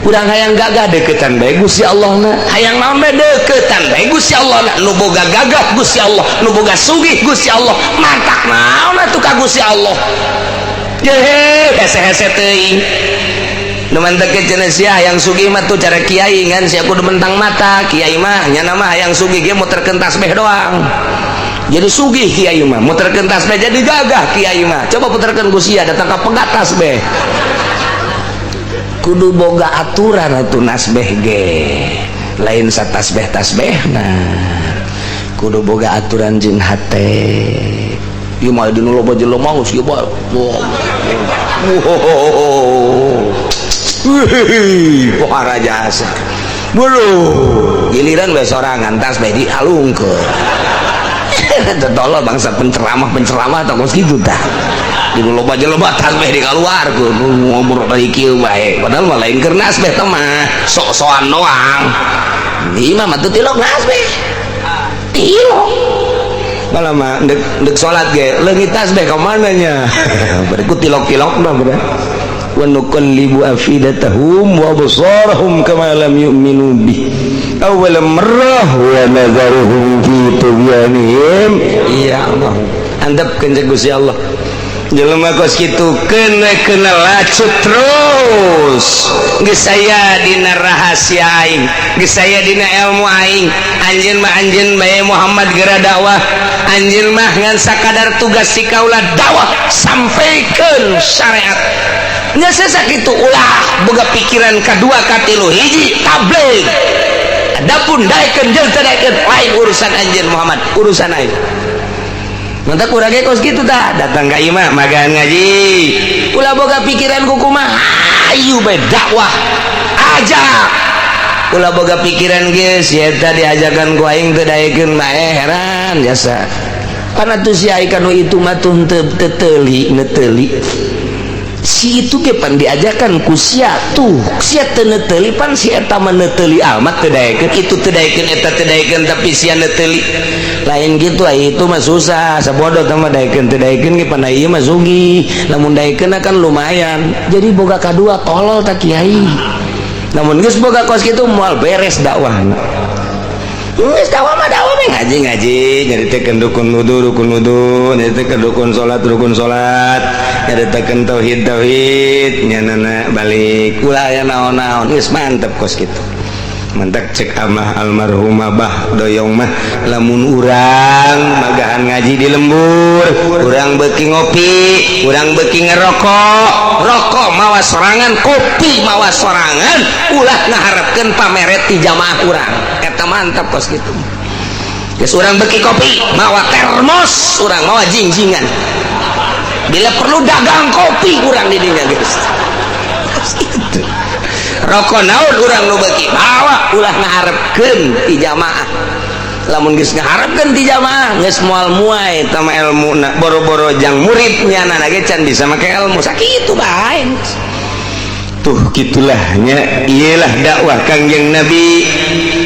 Urang hayang gagah deketan bae Gusti Allah na, hayang naon bae deketan bae Gusti Allah na. Nu boga gagah Gusti Allah, nu boga sugih Gusti Allah, mantak naon atuh ka Gusti Allah? Yehe, hese-hese teuing. Nu mantak cenah sia hayang sugih mah tuh cara kiai, ngan sia kudu mentang mata kiai mah nyana mah hayang sugih ge muterkeun tasbih doang jadi sugih, kiai mah muterkeun tasbih jadi gagah kiai mah. Coba puterkeun ku sia datang ka pegat tasbih. Kudu boga aturan atuh nasbeh ge, lain satasbeh tasbeh. Nah, kudu boga aturan jeung hate. Ieu mah dinu loba jelema geus ieu bae. Wow. Wih, pohara jasa. Bulu, giliran we sorangan tasbih dialungkeun. Tolol bangsa penceramah-penceramah tah kos kitu tah. Di loba jelema tasbih dikaluarkeun, ngobrol dari kieu bae. Padahal mah lain keur nasbih teh mah, sok-sokan doang. Di imah mah teu tilok nasbih. Tilok. Malah mah ndek ndek salat ge leungit tasbih ka mana nya? Berikut tilok-tilok mah bener. Wa nuqallibu afidatahum wa absarahum kama lam yu'minu bih awwal marrah wa nadharuhum fi tughyanihim. Iya Allah, andap keun Gusti Allah. Jelema kos kitu kena kena lacut terus. Geus aya dina rahasia aing, geus aya dina ilmu aing. Anjeun mah anjeun bae Muhammad, geura dakwah. Anjeun mah ngan sakadar tugas si kaula dakwah, sampaikan syariat. Nya sakitu, ulah boga pikiran kadua katilu. Hiji tabligh, adapun daekeun jeung teu daekeun lain urusan anjeun Muhammad, urusan aing. Mantap, kurang kos gitu tah. Datang ka imah magan ngaji. Ulah boga pikiran kumaha, ayu bae dakwah aja. Ulah boga pikiran geus eta diajakan ku aing teu daekeun mah heran jasa. Pan atuh si ai kanu itu mah tuh teu teuli neteuli si itu ge, pan diajakan ku sia tuh sia teu neteuli, pan si eta mah neteuli amat teu daekeun, itu teu daekeun, eta teu daekeun, tapi sia neteuli. Lain gitu ai itu mah susah sabodo mah. Daekeun teu daekeun ge pan ieu mah sugih, lamun daekeun kan lumayan. Jadi boga kadua tolol tak kiai. Namun geus boga kos kitu moal beres dakwahna. Geus dakwah mah dakwah mah. Ngaji ngaji nyaritakeun rukun wudu, rukun wudu, nyaritakeun rukun salat, rukun salat, nyaritakeun tauhid, tauhid, nyanana balik ulah aya naon-naon, geus mantep kos kitu. Mantak cek amah almarhum Abah Doyong mah, lamun urang magahan ngaji di lembur, urang beuki ngopi, urang beuki ngerokok, rokok mawa sorangan, kopi mawa sorangan, ulah ngaharepkeun pameret ti jamaah urang. Eta mantap kos kitu. Geus urang beuki kopi mawa termos, urang mawa jingjingan, bila perlu dagang kopi urang di dinya geus. Kos kitu. Rokok naon urang nu beuki bawa, ulah ngaharepkeun ti jamaah. Lamun geus ngaharepkeun ti jamaah, geus moal muai eta mah elmuna, boro-boro jang muridnya na ge can bisa make ilmu sakitu bae. Tuh gitulahnya, iyalah dakwah Kangjeng Nabi,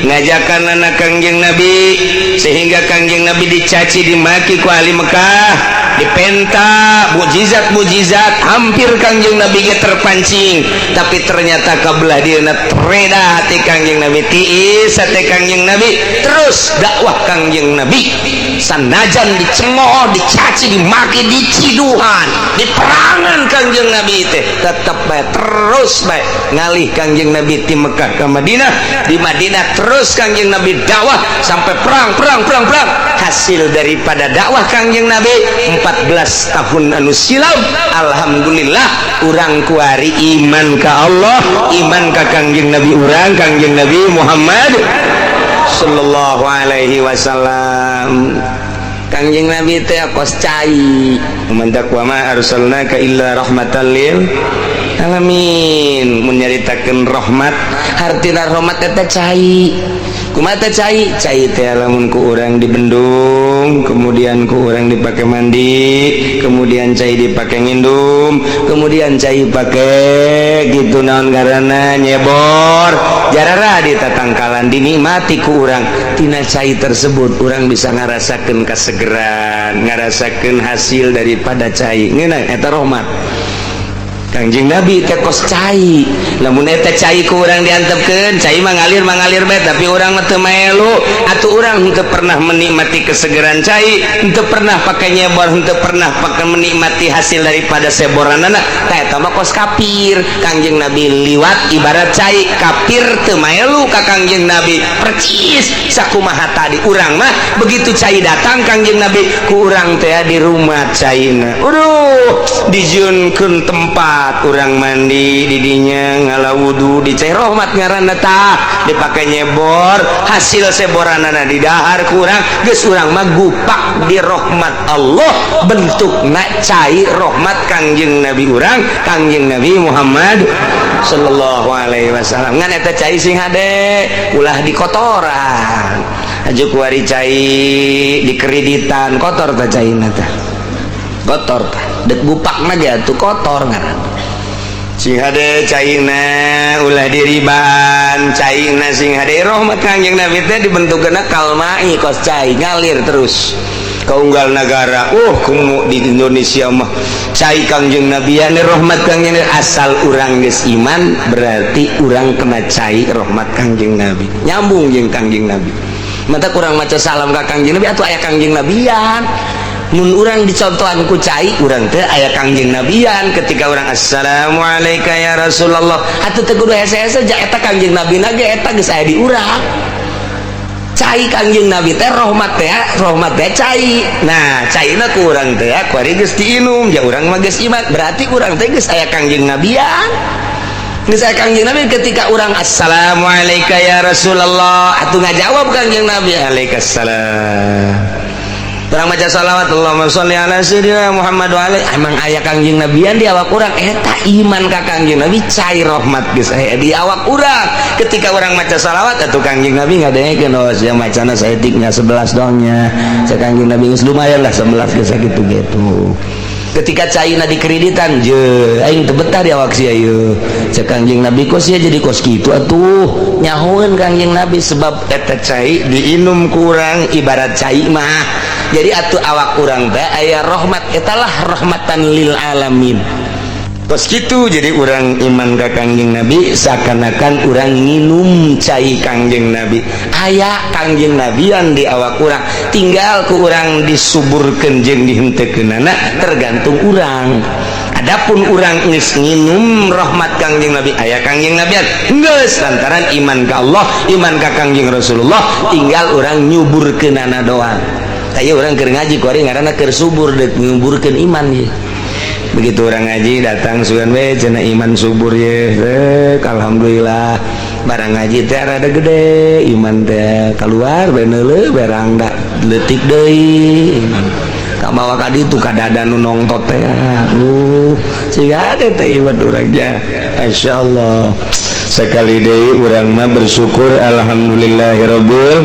ngajakan anak Kangjeng Nabi sehingga Kangjeng Nabi dicaci dimaki ku ahli Mekah, dipenta mujizat-mujizat, hampir Kangjeng Nabi ge terpancing, tapi ternyata kabelah dieuna tereda hati Kangjeng Nabi, tiis hati Kangjeng Nabi, terus dakwah Kangjeng Nabi sanajan dicemooh, dicaci, dimaki, diciduhan, diperangan Kangjeng Nabi teh tetep bae, terus bae ngalih Kangjeng Nabi di Mekah ke Madinah, di Madinah terus Kangjeng Nabi dakwah sampai perang, perang, perang, perang. Hasil daripada dakwah Kangjeng Nabi 14 tahun anu silam, alhamdulillah urang kuari iman ka Allah, iman ka Kangjeng Nabi urang, Kangjeng Nabi Muhammad sallallahu alaihi wasallam. Kangjeng Nabi teh kos cai, mantak wa ma arsalnaka illa rahmatan lil alamin. Mun nyaritakeun rahmat, hartina rahmat eta cai. Kumaha teh cai? Cai teh lamun ku urang dibendung, kemudian ku urang dipake mandi, kemudian cai dipake ngindum, kemudian cai pake gitu naon ngaranna nyebor, jarara di tatangkalan dinikmati ku urang. Tina cai tersebut urang bisa ngarasakeun kasegeran, ngarasakeun hasil daripada cai. Ngeunah eta rahmat. Kangjeng Nabi teh kos cai. Lamun eta cai ku urang diantepkeun, cai mah ngalir mangalir bae, tapi urang mah teu maelu, atuh urang henteu pernah menikmati kesegeran cai, henteu pernah pake nyebor, henteu pernah pake menikmati hasil daripada seboranana. Tah eta mah kos kafir. Kangjeng Nabi liwat ibarat cai, kafir teu maelu ka Kangjeng Nabi. Percis sakumaha tadi urang mah begitu cai datang Kangjeng Nabi ku urang teh di rumah caina. Aduh, dijieunkeun tempat urang mandi didinya, ngala wudu di cai rahmat ngaranna tah, dipake nyebor, hasil seboranana didahar ku urang, geus urang mah gupak di rahmat Allah, bentukna cai rahmat Kangjeng Nabi urang, Kangjeng Nabi Muhammad sallallahu alaihi wasallam. Ngan eta cai sing hade, ulah dikotoran. Aju kuari cai dikreditan, kotor tah caina tah, kotor tah, dek gupak mah ge atuh kotor ngaranna. Sing hade caina, ulah diriban caina, sing hade. Rahmat Kangjeng Nabi teh dibentukna kalmai, kos cai ngalir terus ka unggal nagara. Oh, kumu di Indonesia mah cai Kangjeng Nabi ane rahmat Kangjeng Nabi. Asal urang geus iman berarti urang kena cai rahmat Kangjeng Nabi, nyambung jeung Kangjeng Nabi. Mata kurang maca salam ka Kangjeng Nabi atuh aya Kangjeng Nabian. Mun urang dicontohan ku cai, urang teh aya Kangjeng Nabian. Ketika urang assalamualaikum ya Rasulullah, atuh teu kudu hese-hese, ja eta Kangjeng Nabi na ge eta geus aya di urang. Cai Kangjeng Nabi teh rahmat teh, rahmat teh cai. Nah, caina ku urang teh kuari geus diinum, ja urang mah geus iman, berarti urang teh geus aya Kangjeng Nabian, geus aya Kangjeng Nabi. Ketika urang assalamualaikum ya Rasulullah, atuh ngajawab Kangjeng Nabi alaikassalam. Urang maca salawat Allahumma sholli ala sayyidina Muhammad wa alaihi, emang aya Kangjeng Nabian di awak urang. Eta iman ka Kangjeng Nabi, cai rahmat geus aya di awak urang. Ketika urang maca salawat atuh Kangjeng Nabi ngadengekeun, oh sia macana saeutiknya 11 dongnya, cek Kangjeng Nabi geus lumayan lah 11 geus sakitu gitu. Ketika caina dikreditan je, aing teu betah di awak sia ieu, cek Kangjeng Nabi, kok sia jadi kos kitu atuh? Nyahoeun Kangjeng Nabi sebab eta cai diinum kurang ibarat cai mah. Jadi atuh awak urang teh aya rahmat, etalah rahmatan lil alamin. Kos gitu. Jadi urang iman ka Kangjeng Nabi seakan-akan urang nginum cai Kangjeng Nabi. Aya Kangjeng Nabian di awak urang, tinggal ku urang disuburkeun jeung dihenteukeunana, tergantung urang. Adapun urang geus nginum rahmat Kangjeng Nabi, aya Kangjeng Nabian geus, lantaran iman ka Allah, iman ka Kangjeng Rasulullah, tinggal urang nyuburkeunana doang. Taya urang keur ngaji kuari ngaranna keur subur, deuk nyuburkeun iman ye. Begitu urang ngaji datang, sugan we cenah iman subur ye. Rek, alhamdulillah barang ngaji teh rada gede iman teh, keluar beneule berang da leutik deui iman. Kabawa ka ditu ka dada nu nongtot teh, siga teh iman urangnya. Masyaallah, sekali deui urang mah bersyukur, alhamdulillahirabbil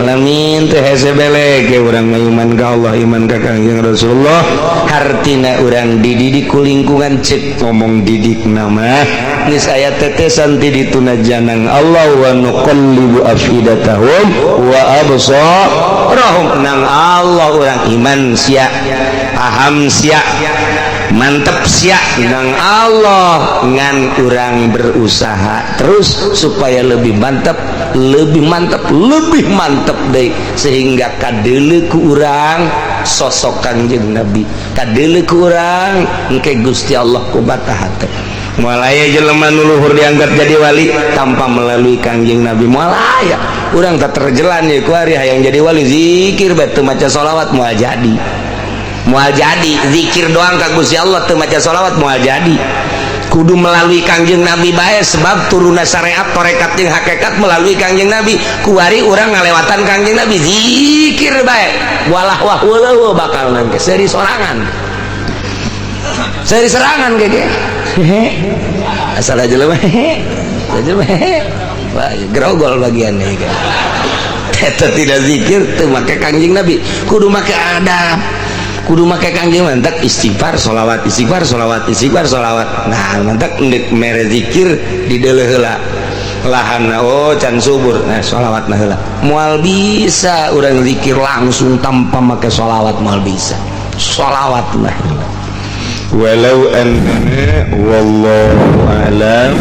alamin. Teh hese belek ge urang mah iman ka Allah, iman ka Kangjeng Rasulullah. Hartina urang dididik ku lingkungan. Cek ngomong didik nama geus aya tetesan ti dituna janang Allah, wa nuqallibu afidatahum wa absarahum. Nang Allah urang iman sia, paham sia, mantep sia nang Allah, ngan urang berusaha terus supaya lebih mantap, lebih mantap, lebih mantap deh, sehingga kadele ku urang sosok Kangjeng Nabi, kadele ku urang engke Gusti Allah ku bata hate. Moal aya jelema nu luhur dianggap jadi wali tanpa melalui Kangjeng Nabi, moal aya. Urang tak terjelan ya kuari hayang jadi wali, zikir bae teu maca sholawat moal jadi, moal jadi. Zikir doang ka Gusti Allah teu maca sholawat moal jadi. Kudu melalui Kangjeng Nabi bae, sebab turunna syariat, tarekat jeung hakikat melalui Kangjeng Nabi. Kuari urang ngalewatan Kangjeng Nabi, zikir bae walah wah weuh, bakal nangke seri sorangan, seri serangan keke hehe, asal aja jelema hehe aja hehe. Wah, grogol bagiannya kan. Eta tidak zikir teu make Kangjeng Nabi. Kudu make adab, kudu make Kangjeng. Mantak istighfar, sholawat, istighfar, sholawat, istighfar, sholawat. Nah, mantak ndek mere zikir di deuleuh heula lahan, oh can subur, nah sholawat nah heula. Moal bisa urang zikir langsung tanpa make sholawat, moal bisa. Sholawat nah heula. Walau anna, wallahu a'lam.